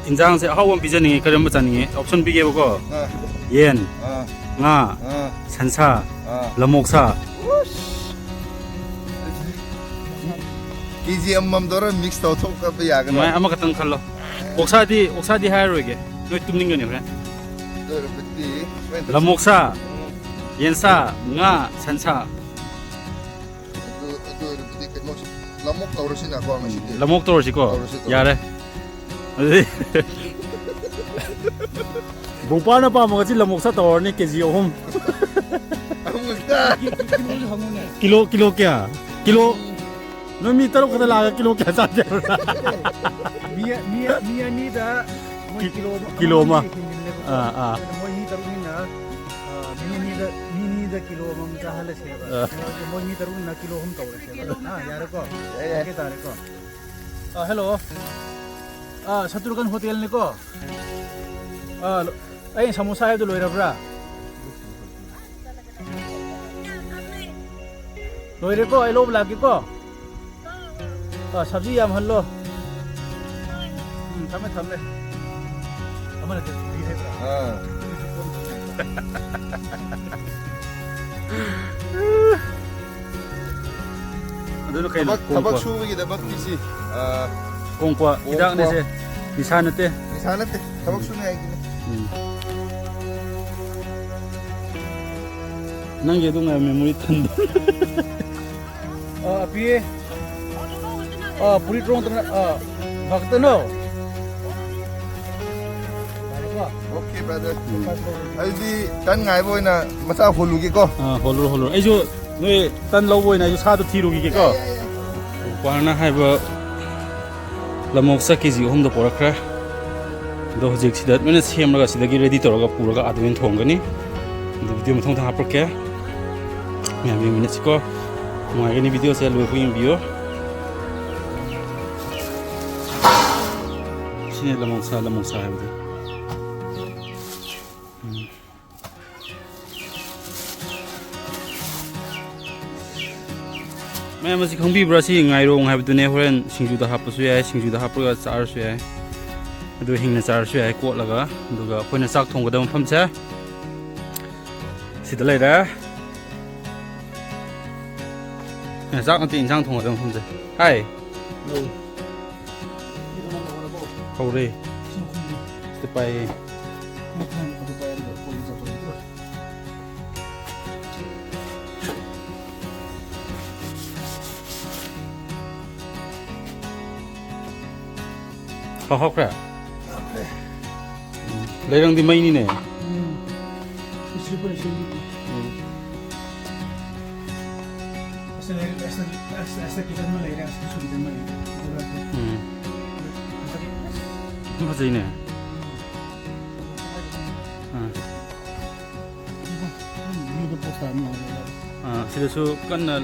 ꯏꯟꯖꯥꯡꯁꯦ ꯑꯍꯥꯎꯕ ꯑꯃ ꯄꯤꯖꯅꯤꯡꯉꯤ꯫ ꯀꯔꯝꯕ ꯆꯥꯅꯤꯡꯉꯤ? ꯑꯣꯞꯁꯟ ꯄꯤꯒꯦꯕꯀꯣ꯫ ꯑꯥ꯫ ꯌꯦꯟ, ꯑꯥ꯫ ꯉꯥ, ꯑꯥ꯫ ꯁꯟꯁꯥ, ꯑꯥ꯫ ꯂꯃꯣꯛꯁꯥ꯫ ꯎꯁ! ꯀꯦ ꯖꯤ ꯑꯃꯃꯝ ꯇꯧꯔ ꯃꯤꯛꯁ ꯇꯧꯊꯣꯛꯄ ꯌꯥꯒꯗ꯭ꯔꯥ? ꯑꯗꯨꯃꯥꯏꯅ ꯑꯃꯈꯛꯇꯪ ꯈꯜꯂꯣ꯫ ꯑꯣꯛꯁꯥꯗꯤ, ꯑꯣꯛꯁꯥꯗꯤ ꯍꯥꯏꯔꯔꯣꯏꯒꯦ꯫ ꯅꯣꯏ ꯇꯨꯝꯅꯤꯡꯒꯅꯤ ꯍꯣꯔꯦꯟ꯫ ꯑꯗꯨ ꯑꯣꯏꯔꯕꯗꯤ ꯍꯣꯔꯦꯟ ꯂꯃꯣꯛꯁꯥ, ꯎꯝ꯫ ꯌꯦꯟꯁꯥ, ꯉꯥ, ꯁꯟꯁꯥ꯫ ꯑꯗꯨ, ꯑꯗꯨ ꯑꯣꯏꯔꯕꯗꯤ ꯀꯩꯅꯣ, ꯂꯃꯣꯛ ꯇꯧꯔꯁꯤꯅꯀꯣ ꯉꯁꯤꯗꯤ꯫ ꯂꯃꯣꯛ ꯇꯧꯔꯁꯤꯀꯣ? ꯇꯧꯔꯁꯤ, ꯇꯧꯔꯁꯤ꯫ ꯌꯥꯔꯦ꯫ ꯑꯗꯨꯗꯤ ꯕꯣꯡꯄꯥꯅ ꯄꯥꯝꯕ ꯉꯁꯤ ꯂꯃꯣꯛꯁꯥ ꯇꯧꯔꯅꯤ ꯀꯦ ꯖꯤ ꯑꯍꯨꯝ꯫ ꯑꯍꯨꯝ ꯈꯛꯇ꯫ ꯀꯤꯂꯣ, ꯀꯤꯂꯣ ꯀꯌꯥ? ꯀꯤꯂꯣ, ꯅꯣꯏ ꯃꯤ ꯇꯔꯨꯛ ꯈꯛꯇ ꯂꯥꯛꯑꯒ ꯀꯤꯂꯣ ꯀꯌꯥ ꯆꯥꯗꯦ ꯍꯥꯏꯕ꯭ꯔꯥ? ꯃꯤ, ꯃꯤ, ꯃꯤ ꯑꯅꯤꯗ ꯃꯣꯏ ꯀꯤ-, ꯀꯤꯂꯣ ꯑꯃ, ꯀꯤꯂꯣ ꯑꯃ꯫ ꯑꯃ ꯍꯦꯟꯖꯤꯜꯂꯦꯕꯀꯣ꯫ ꯑꯥ, ꯑꯥ꯫ ꯑꯗꯨꯅ ꯃꯣꯏ ꯃꯤ ꯇꯔꯨꯛꯅꯤꯅ, ꯑꯥ, ꯃꯤ ꯑꯅꯤꯗ, ꯃꯤ ꯑꯅꯤꯗ ꯀꯤꯂꯣ ꯑꯃꯃꯝ ꯆꯥꯍꯜꯂꯁꯦꯕ꯫ ꯑꯥ꯫ ꯑꯗꯨ ꯃꯣꯏ ꯃꯤ ꯇꯔꯨꯛꯅꯤꯅ ꯀꯤꯂꯣ ꯑꯍꯨꯝ ꯇꯧꯔꯁꯦꯕ꯫ ꯑꯥ, ꯌꯥꯔꯦꯀꯣ? ꯌꯥꯏ, ꯌꯥꯏ꯫ ꯑꯣꯀꯦ ꯇꯥꯔꯦꯀꯣ? ꯑꯥ, ꯍꯦꯜꯂꯣ꯫ ꯑꯥ, ꯁꯇ꯭ꯔꯨꯒꯟ ꯍꯣꯇꯦꯜꯅꯤꯀꯣ? ꯑꯥ, ꯂꯣ-, ꯑꯩ ꯁꯃꯣꯁꯥ ꯍꯥꯏꯕꯗꯨ ꯂꯣꯏꯔꯕ꯭ꯔꯥ? ꯂꯣꯏꯔꯦꯀꯣ, ꯑꯩ ꯂꯧꯕ ꯂꯥꯛꯀꯦꯀꯣ꯫ ꯑꯥ, ꯁꯕꯖꯤ ꯌꯥꯝꯍꯜꯂꯣ꯫ ꯎꯝ, ꯊꯝꯃꯦ, ꯊꯝꯃꯦ꯫ ꯑꯃꯅ ꯀꯔꯤ ꯍꯥꯏꯕ꯭ꯔꯥ? ꯑꯥ꯫ ꯑꯗꯨꯅ ꯀꯩꯅꯣ? ꯊꯕꯛ, ꯊꯕꯛ ꯀꯣꯡꯀ꯭ꯋꯥ꯫ ꯁꯨꯕꯒꯤꯗꯃꯛꯀꯤ ꯁꯤ, ꯑ, ꯀꯣꯡꯀ꯭ꯋꯥ, ꯀꯣꯡꯀ꯭ꯋꯥ꯫ ꯍꯤꯗꯥꯛꯅꯦ ꯁꯦ꯫ ꯅꯤꯁꯥ ꯅꯠꯇꯦ꯫ ꯅꯤꯁꯥ ꯅꯠꯇꯦ꯫ ꯊꯕꯛ ꯁꯨꯅꯤꯡꯉꯥꯏꯒꯤꯅꯦ꯫ ꯎꯝ꯫ ꯅꯪꯒꯤ ꯑꯗꯨ ꯉꯥꯏ memory ꯊꯟꯕ꯫ ꯑ, ꯑꯄꯤ꯫ ꯑ, ꯄꯨꯔꯤ ꯇꯔꯨꯛ ꯇꯔꯨꯛ, ꯑ, ꯚꯛꯇꯅꯣ꯫ OK, brother꯫ ꯎꯝ꯫ ꯑꯗꯨꯗꯤ ꯇꯟ ꯉꯥꯏꯕ ꯑꯣꯏꯅ ꯃꯆꯥ ꯍꯣꯜꯂꯨꯒꯦꯀꯣ꯫ ꯑꯥ, ꯍꯣꯜꯂꯨꯔꯣ, ꯍꯣꯜꯂꯨꯔꯣ꯫ ꯑꯩꯁꯨ ꯅꯣꯏ ꯇꯟ ꯂꯧꯕ ꯑꯣꯏꯅ ꯑꯩꯁꯨ ꯁꯥꯗꯣ ꯊꯤꯔꯨꯈꯤꯒꯦꯀꯣ꯫ ꯌꯥꯏ, ꯌꯥꯏ, ꯌꯥꯏ꯫ ꯀꯣꯡꯀ꯭ꯋꯥꯅ ꯍꯥꯏꯕ ꯂꯃꯣꯛꯁ ꯀꯦ ꯖꯤ ꯑꯍꯨꯝꯗꯣ ꯄꯣꯔꯛꯈ꯭ꯔꯦ꯫ ꯑꯗꯣ ꯍꯧꯖꯤꯛ ꯁꯤꯗ ꯂꯣꯏꯅ ꯁꯦꯝꯂꯒ ꯁꯤꯗꯒꯤ ready ꯇꯧꯔꯒ ꯄꯨꯔꯒ ꯑꯥꯗ ꯑꯣꯏꯅ ꯊꯣꯡꯒꯅꯤ꯫ ꯑꯗꯨ video ꯃꯊꯪ ꯃꯊꯪ ꯍꯥꯞꯄꯛꯀꯦ꯫ ꯃꯌꯥꯝ ꯌꯦꯡꯃꯤꯟꯅꯁꯤꯀꯣ꯫ ꯅꯨꯡꯉꯥꯏꯒꯅꯤ videoꯁꯦ ꯂꯣꯏꯐꯥꯎ ꯌꯦꯡꯕꯤꯌꯨ꯫ ꯁꯤꯅꯦ ꯂꯃꯣꯛꯁꯥ, ꯂꯃꯣꯛꯁꯥ ꯍꯥꯏꯕꯗꯣ꯫ ꯎꯝ꯫ ꯃꯌꯥꯝ ꯑꯁꯤ ꯈꯪꯕꯤꯕ꯭ꯔꯥ? ꯁꯤ ꯉꯥꯏꯔꯣꯡ ꯍꯥꯏꯕꯗꯨꯅꯦ꯫ ꯍꯣꯔꯦꯟ ꯁꯤꯡꯖꯨꯗ ꯍꯥꯞꯄꯁꯨ ꯌꯥꯏ, ꯁꯤꯡꯖꯨꯗ ꯍꯥꯞꯄꯒ ꯆꯥꯔꯁꯨ ꯌꯥꯏ, ꯑꯗꯨ ꯍꯤꯡꯅ ꯆꯥꯔꯁꯨ ꯌꯥꯏ ꯀꯣꯠꯂꯒ꯫ ꯑꯗꯨꯒ ꯑꯩꯈꯣꯏꯅ ꯆꯥꯛ ꯊꯣꯡꯒꯗꯕ ꯃꯐꯝꯁꯦ ꯁꯤꯗ ꯂꯩꯔꯦ꯫ ꯑꯦ, ꯆꯥꯛ ꯅꯠꯇꯦ, ꯏꯟꯁꯥꯡ ꯊꯣꯡꯒꯗꯕ ꯃꯐꯝꯁꯦ꯫ ꯍꯥꯏ꯫ ꯍꯧꯔꯦ꯫ ꯁꯤꯗ ꯄꯥꯏꯌꯦ꯫ ꯍꯥꯎ ꯍꯥꯎꯈ꯭ꯔꯦ? ꯍꯥꯎꯈ꯭ꯔꯦ꯫ ꯎꯝ, ꯂꯩꯔꯪꯗꯤ ꯃꯩꯅꯤꯅꯦ꯫ ꯎꯝ꯫ ꯏꯁꯇ꯭ꯔꯤ ꯄꯨꯂꯤꯁ ꯌꯨꯅꯤꯠꯅꯤ꯫ ꯎꯝ꯫ ꯑꯁ, ꯂꯩꯔꯦ, ꯑꯁ, ꯑꯁ, ꯑꯁ, ꯀꯤꯆꯟ ꯑꯃ ꯂꯩꯔꯦ, ꯑꯁ, ꯀꯤꯆꯟ ꯑꯃ ꯂꯩꯔꯦ꯫ ꯑꯗꯨꯒ ꯎꯝ꯫ ꯍꯟꯗꯛ ꯌꯥꯝ ꯐꯖꯩꯅꯦ꯫ ꯑꯥ꯫ ꯃꯤꯗꯣ ꯄꯣꯁ ꯇꯥꯔꯝꯃꯤ꯫ ꯑꯥ, ꯁꯤꯗꯁꯨ ꯀꯟꯅ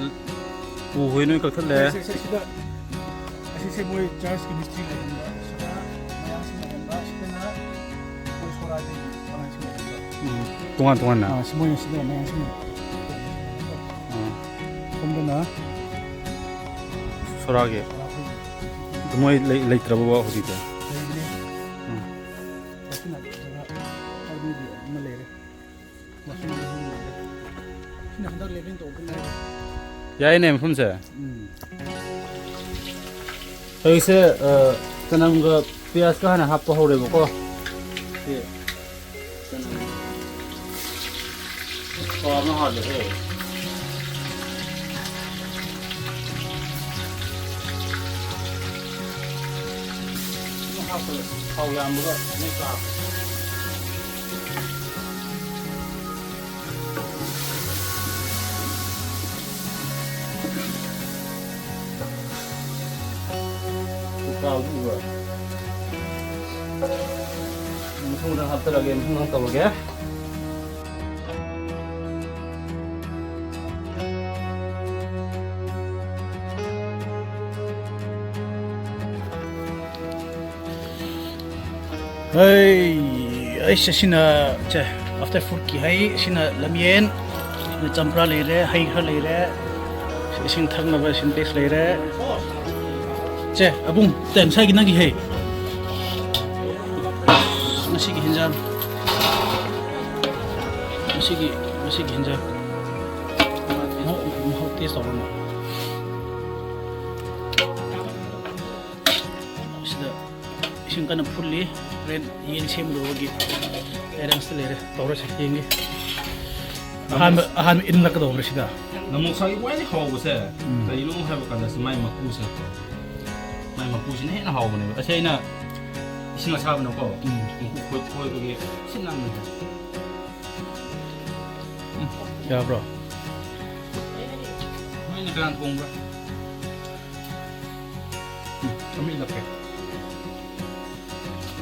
ꯎ ꯍꯣꯏ ꯅꯣꯏ ꯀꯛꯊꯠꯂꯦ꯫ ꯁꯤ, ꯁꯤ, ꯁꯤꯗ, ꯑꯁꯤꯁꯦ ꯃꯣꯏ ꯆꯔꯆꯀꯤ ꯃꯤꯁꯇ꯭ꯔꯤ ꯂꯩꯍꯟꯕ, ꯁꯤꯗ ꯃꯌꯥꯡꯁꯤꯡ ꯂꯩꯍꯟꯕ, ꯁꯤꯗꯅ ꯃꯣꯏ ꯁꯣꯔꯥꯗꯒꯤ ꯑꯉꯥꯡꯁꯤꯡ ꯂꯩꯍꯟꯕ꯫ ꯎꯝ, ꯇꯣꯉꯥꯟ ꯇꯣꯉꯥꯟꯅ? ꯑꯥ, ꯁꯤ ꯃꯣꯏꯅ ꯁꯤꯗ ꯃꯌꯥꯡꯁꯤꯡ ꯂꯩꯍꯟꯕ꯫ ꯑꯥ꯫ ꯁꯣꯝꯗꯅ ꯁꯣꯔꯥꯒꯤ꯫ ꯁꯣꯔꯥ ꯑꯩꯈꯣꯏꯒꯤ꯫ ꯃꯣꯏ ꯂꯩ-, ꯂꯩꯇ꯭ꯔꯕꯣ ꯍꯧꯖꯤꯛꯇꯤ? ꯂꯩꯕꯅꯦ꯫ ꯎꯝ꯫ ꯃꯁꯤꯅ ꯖꯒꯥ ꯑꯔꯃꯤꯒꯤ ꯑꯃ ꯂꯩꯔꯦ꯫ ꯃꯁꯤꯅ ꯑꯍꯨꯝ ꯂꯩꯔꯦ꯫ ꯁꯤꯅ ꯌꯥꯏꯅꯦ ꯃꯐꯝꯁꯦ꯫ ꯎꯝ꯫ ꯍꯧꯖꯤꯛꯁꯦ, ꯑ, ꯆꯅꯝꯒ ꯄꯤꯌꯥꯖꯀ ꯍꯥꯟꯅ ꯍꯥꯞꯄ ꯍꯧꯔꯦꯕꯀꯣ꯫ ꯁꯤ ꯆꯅꯝ ꯊꯥꯎ ꯑꯃ ꯍꯥꯜꯂꯦꯍꯦ꯫ ꯑꯗꯨꯝ ꯍꯥꯞꯄꯗ ꯊꯥꯎ ꯌꯥꯝꯕꯒ ꯅꯣꯏ ꯆꯥꯕ꯫ ꯀꯥꯎꯗꯨ ꯎꯕ꯭ꯔꯥ? ꯃꯊꯪꯗ ꯍꯥꯞꯆꯔꯒꯦ, ꯃꯊꯪꯗ ꯇꯧꯔꯒꯦ꯫ ꯍꯩ, ꯑꯩꯁꯦ ꯁꯤꯅ, ꯁꯦ, after foodꯀꯤ ꯍꯩ, ꯁꯤꯅ ꯂꯝꯌꯦꯟ, ꯁꯤꯅ ꯆꯝꯄ꯭ꯔꯥ ꯂꯩꯔꯦ, ꯍꯩ ꯈꯔ ꯂꯩꯔꯦ, ꯏꯁꯤꯡ ꯊꯛꯅꯕ Sintex ꯂꯩꯔꯦ꯫ ꯁꯦ, ꯑꯕꯨꯡ, ꯁꯦ, ꯉꯁꯥꯏꯒꯤ ꯅꯪꯒꯤ ꯍꯩ꯫ ꯉꯁꯤꯒꯤ ꯍꯤꯟꯖꯥꯡ꯫ ꯉꯁꯤꯒꯤ, ꯉꯁꯤꯒꯤ ꯍꯤꯟꯖꯥꯡ꯫ ꯃꯍꯥꯎ, ꯃꯍꯥꯎ taste ꯇꯧꯔꯣ꯫ ꯁꯤꯗ ꯏꯁꯤꯡ ꯀꯟꯅ ꯐꯨꯜꯂꯤ꯫ ꯍꯣꯔꯦꯟ ꯌꯦꯟ ꯁꯦꯝꯗꯧꯕꯒꯤ arrangeꯇ ꯂꯩꯔꯦ꯫ ꯇꯧꯔꯁꯦ, ꯌꯦꯡꯒꯦ꯫ ꯑꯍꯥꯟꯕ, ꯑꯍꯥꯟꯕ ꯏꯟꯂꯛꯀꯗꯧꯕꯅꯦ ꯁꯤꯗ꯫ ꯅꯃꯣꯛꯁꯥꯒꯤ ꯈ꯭ꯋꯥꯏꯗꯒꯤ ꯍꯥꯎꯕꯁꯦ ꯎꯝ꯫ ꯀꯔꯤꯅꯣ ꯍꯥꯏꯕ ꯀꯥꯟꯗ ꯁꯤ ꯃꯥꯏ ꯃꯀꯨꯁꯦ꯫ ꯃꯥꯏ ꯃꯀꯨꯁꯤꯅ ꯍꯦꯟꯅ ꯍꯥꯎꯕꯅꯦꯕ꯫ ꯑꯁꯤ ꯑꯩꯅ ꯏꯁꯤꯡ ꯑꯁꯥꯕꯅꯀꯣ, ꯎꯝ꯫ ꯃꯀꯨ ꯈꯣꯏ-, ꯈꯣꯏꯕꯒꯤ ꯁꯤꯠ ꯅꯥꯟꯕꯅꯦ꯫ ꯎꯝ, ꯌꯥꯕ꯭ꯔꯣ? ꯅꯣꯏꯅ ꯀꯅꯥ ꯊꯣꯡꯕ꯭ꯔꯥ? ꯎꯝ, ꯑꯃ ꯏꯜꯂꯛꯀꯦ꯫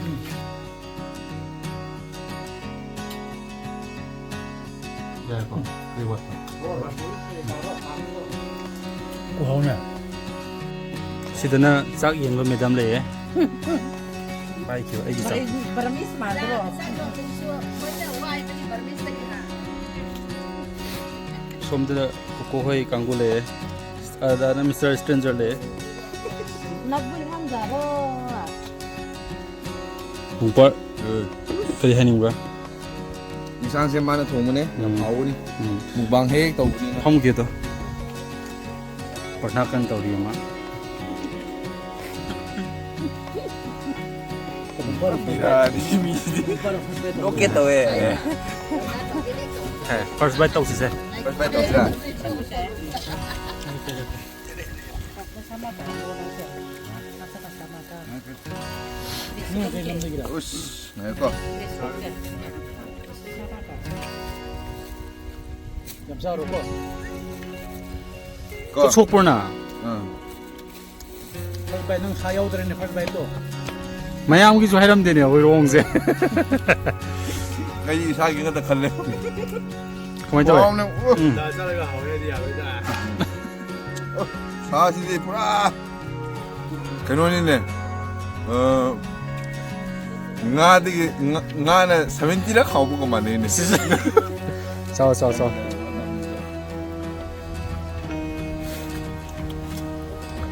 ꯎꯝ꯫ ꯌꯥꯔꯦꯀꯣ? ꯀꯔꯤ ꯋꯥꯠꯄ? ꯈꯨꯍꯥꯎꯅꯦ꯫ ꯁꯤꯗꯅ ꯆꯥꯛ ꯌꯦꯟꯕ madam ꯂꯩꯌꯦ꯫ ꯄꯥꯏꯈꯤꯕ ꯑꯩꯒꯤ ꯆꯥꯛ꯫ ꯕꯔꯃꯤꯁ ꯃꯥꯟꯗ꯭ꯔꯣ? ꯁꯣꯝꯗꯅ ꯀꯣꯀꯣ ꯍꯣꯏ ꯀꯥꯡꯕꯨ ꯂꯩꯌꯦ꯫ ꯑꯗꯥꯅ Mister Stranger ꯂꯩꯌꯦ꯫ ꯅꯕꯨ ꯏꯃꯥꯟꯗꯔꯣ? ꯕꯨꯡꯄꯔ, ꯀꯔꯤ ꯍꯥꯏꯅꯤꯡꯕ꯭ꯔꯥ? ꯏꯟꯁꯥꯡꯁꯦ ꯃꯥꯅ ꯊꯣꯡꯕꯅꯦ, ꯌꯥꯝ ꯎꯝ꯫ ꯍꯥꯎꯕꯅꯤ꯫ ꯎꯝ꯫ ꯃꯨꯛꯕꯥꯡ ꯍꯦꯛ ꯍꯦꯛ ꯇꯧꯕꯅꯤꯅ꯫ ꯐꯝꯒꯦꯗꯣ꯫ ꯄ꯭ꯔꯊꯅꯥ ꯀꯟꯅ ꯇꯧꯔꯤ ꯑꯃ꯫ ꯕꯤꯔꯥꯅꯤ ꯃꯤꯁꯤꯗꯤ꯫ ꯅꯣꯛꯀꯦ ꯇꯧꯋꯦ꯫ ꯑꯦ, first bite ꯇꯧꯁꯤꯁꯦ꯫ First bite ꯇꯧꯁꯤꯔꯥ? ꯎꯁ, ꯉꯥꯏꯈꯣ꯫ ꯌꯥꯝ ꯆꯥꯔꯣꯀꯣ꯫ ꯀꯣ꯫ ꯈꯨꯠ ꯁꯣꯛꯄ꯭ꯔꯣ ꯅꯪ? ꯑꯥ꯫ First bite ꯅꯪ ꯁꯥ ꯌꯥꯎꯗ꯭ꯔꯦꯅꯦ, first bite ꯇꯣ꯫ ꯃꯌꯥꯝꯒꯤꯁꯨ ꯍꯥꯏꯔꯝꯗꯦꯅꯦ ꯑꯩꯈꯣꯏ ꯔꯣꯡꯁꯦ꯫ ꯑꯩ ꯏꯁꯥꯒꯤ ꯈꯛꯇ ꯈꯜꯂꯦ꯫ ꯀꯃꯥꯏꯅ ꯇꯧꯋꯦ? ꯍꯥꯎꯅ, ꯎ꯫ ꯎꯝ꯫ ꯆꯥꯔꯒ ꯍꯥꯎꯔꯦꯗꯤ ꯌꯥꯔꯣꯏꯗ꯫ ꯁꯥꯁꯤꯗꯤ ꯄꯨꯔꯥ ꯀꯩꯅꯣꯅꯤꯅꯦ꯫ ꯑ, ꯉꯥꯗꯒꯤ, ꯉꯥ-, ꯉꯥꯅ seventy ꯂꯛ ꯍꯥꯎꯕꯒ ꯃꯥꯟꯅꯩꯅꯦ꯫ ꯆꯥꯎ, ꯆꯥꯎ, ꯆꯥꯎ꯫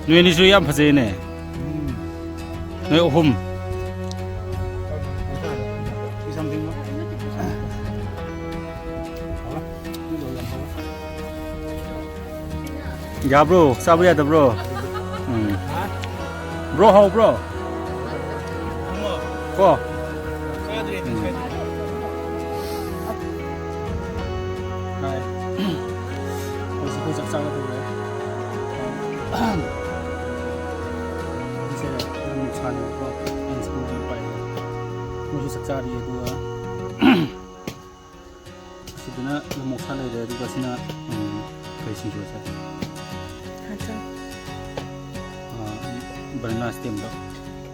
ꯅꯣꯏ ꯑꯅꯤꯁꯨ ꯌꯥꯝ ꯐꯖꯩꯅꯦ꯫ ꯅꯣꯏ ꯑꯍꯨꯝ꯫ ꯌꯥꯕ꯭ꯔꯣ? ꯆꯥꯕ ꯌꯥꯗꯕ꯭ꯔꯣ? ꯎꯝ꯫ Bro, ꯍꯥꯎꯕ꯭ꯔꯣ? ꯀꯣ? ꯎꯝ꯫ ꯍꯥꯏ꯫ ꯍꯧꯖꯤꯛ ꯑꯩꯈꯣꯏ ꯆꯥꯛ ꯆꯥꯒꯗꯧꯔꯦ꯫ ꯁꯦ ꯌꯥꯝ ꯁꯥꯟꯅꯕꯀꯣ꯫ ꯑꯩꯅ ꯁ꯭ꯀꯨꯜꯗ ꯄꯥꯏ꯫ ꯃꯣꯏꯁꯨ ꯆꯥꯛ ꯆꯥꯔꯤ, ꯑꯗꯨꯒ ꯁꯤꯗꯅ ꯃꯣꯃꯣꯁꯥ ꯂꯩꯔꯦ, ꯑꯗꯨꯒ ꯁꯤꯅ, ꯎꯝ, ꯀꯩ ꯁꯤꯡꯖꯨ ꯍꯥꯏꯁꯦ? ꯍꯥꯆꯥ꯫ ꯑꯥ, banana stemꯗꯣ꯫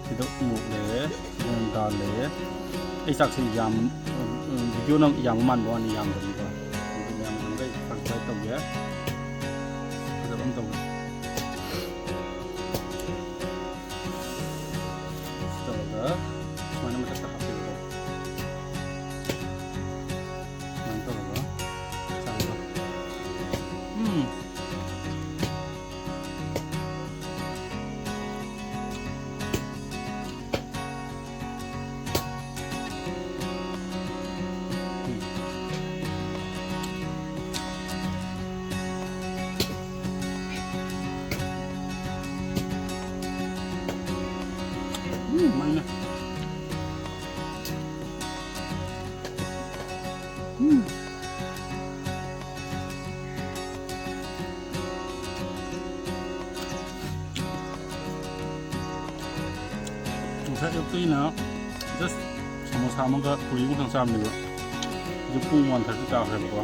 ꯁꯤꯗ ꯎꯃꯣꯔꯣꯛ ꯂꯩꯔꯦ, ꯁꯤꯗ ꯗꯥꯜ ꯂꯩꯔꯦ꯫ ꯑꯩ ꯆꯥꯛꯁꯦ ꯌꯥꯝ, ꯎꯝ, videoꯅ ꯌꯥꯝꯕ ꯃꯥꯟꯕ ꯋꯥꯅꯤ, ꯌꯥꯝꯗꯕꯅꯤꯀꯣ꯫ ꯑꯗꯨ ꯃꯌꯥꯝ ꯑꯗꯨꯝ ꯑꯩ ꯈꯔ ꯈꯔ ꯇꯧꯒꯦ꯫ ꯐꯖꯕ ꯑꯃ ꯇꯧꯒꯦ꯫ ꯁꯤ ꯇꯧꯔꯒ ꯁꯨꯃꯥꯏꯅ ꯃꯊꯛꯇ ꯍꯥꯞꯄꯤꯔꯣ꯫ ꯁꯨꯃꯥꯏꯅ ꯇꯧꯔꯒ ꯆꯥꯕ꯫ ꯎꯝ꯫ ꯑꯌꯨꯛꯇꯒꯤꯅ just ꯁꯃꯣꯁꯥ ꯑꯃꯒ ꯄꯨꯔꯤ ꯑꯃꯈꯛ ꯆꯥꯕꯅꯦꯕ꯫ ꯍꯧꯖꯤꯛ ꯄꯨꯡ ꯋꯥꯟ ꯊꯥꯔꯇꯤ ꯇꯥꯈ꯭ꯔꯦꯕꯀꯣ꯫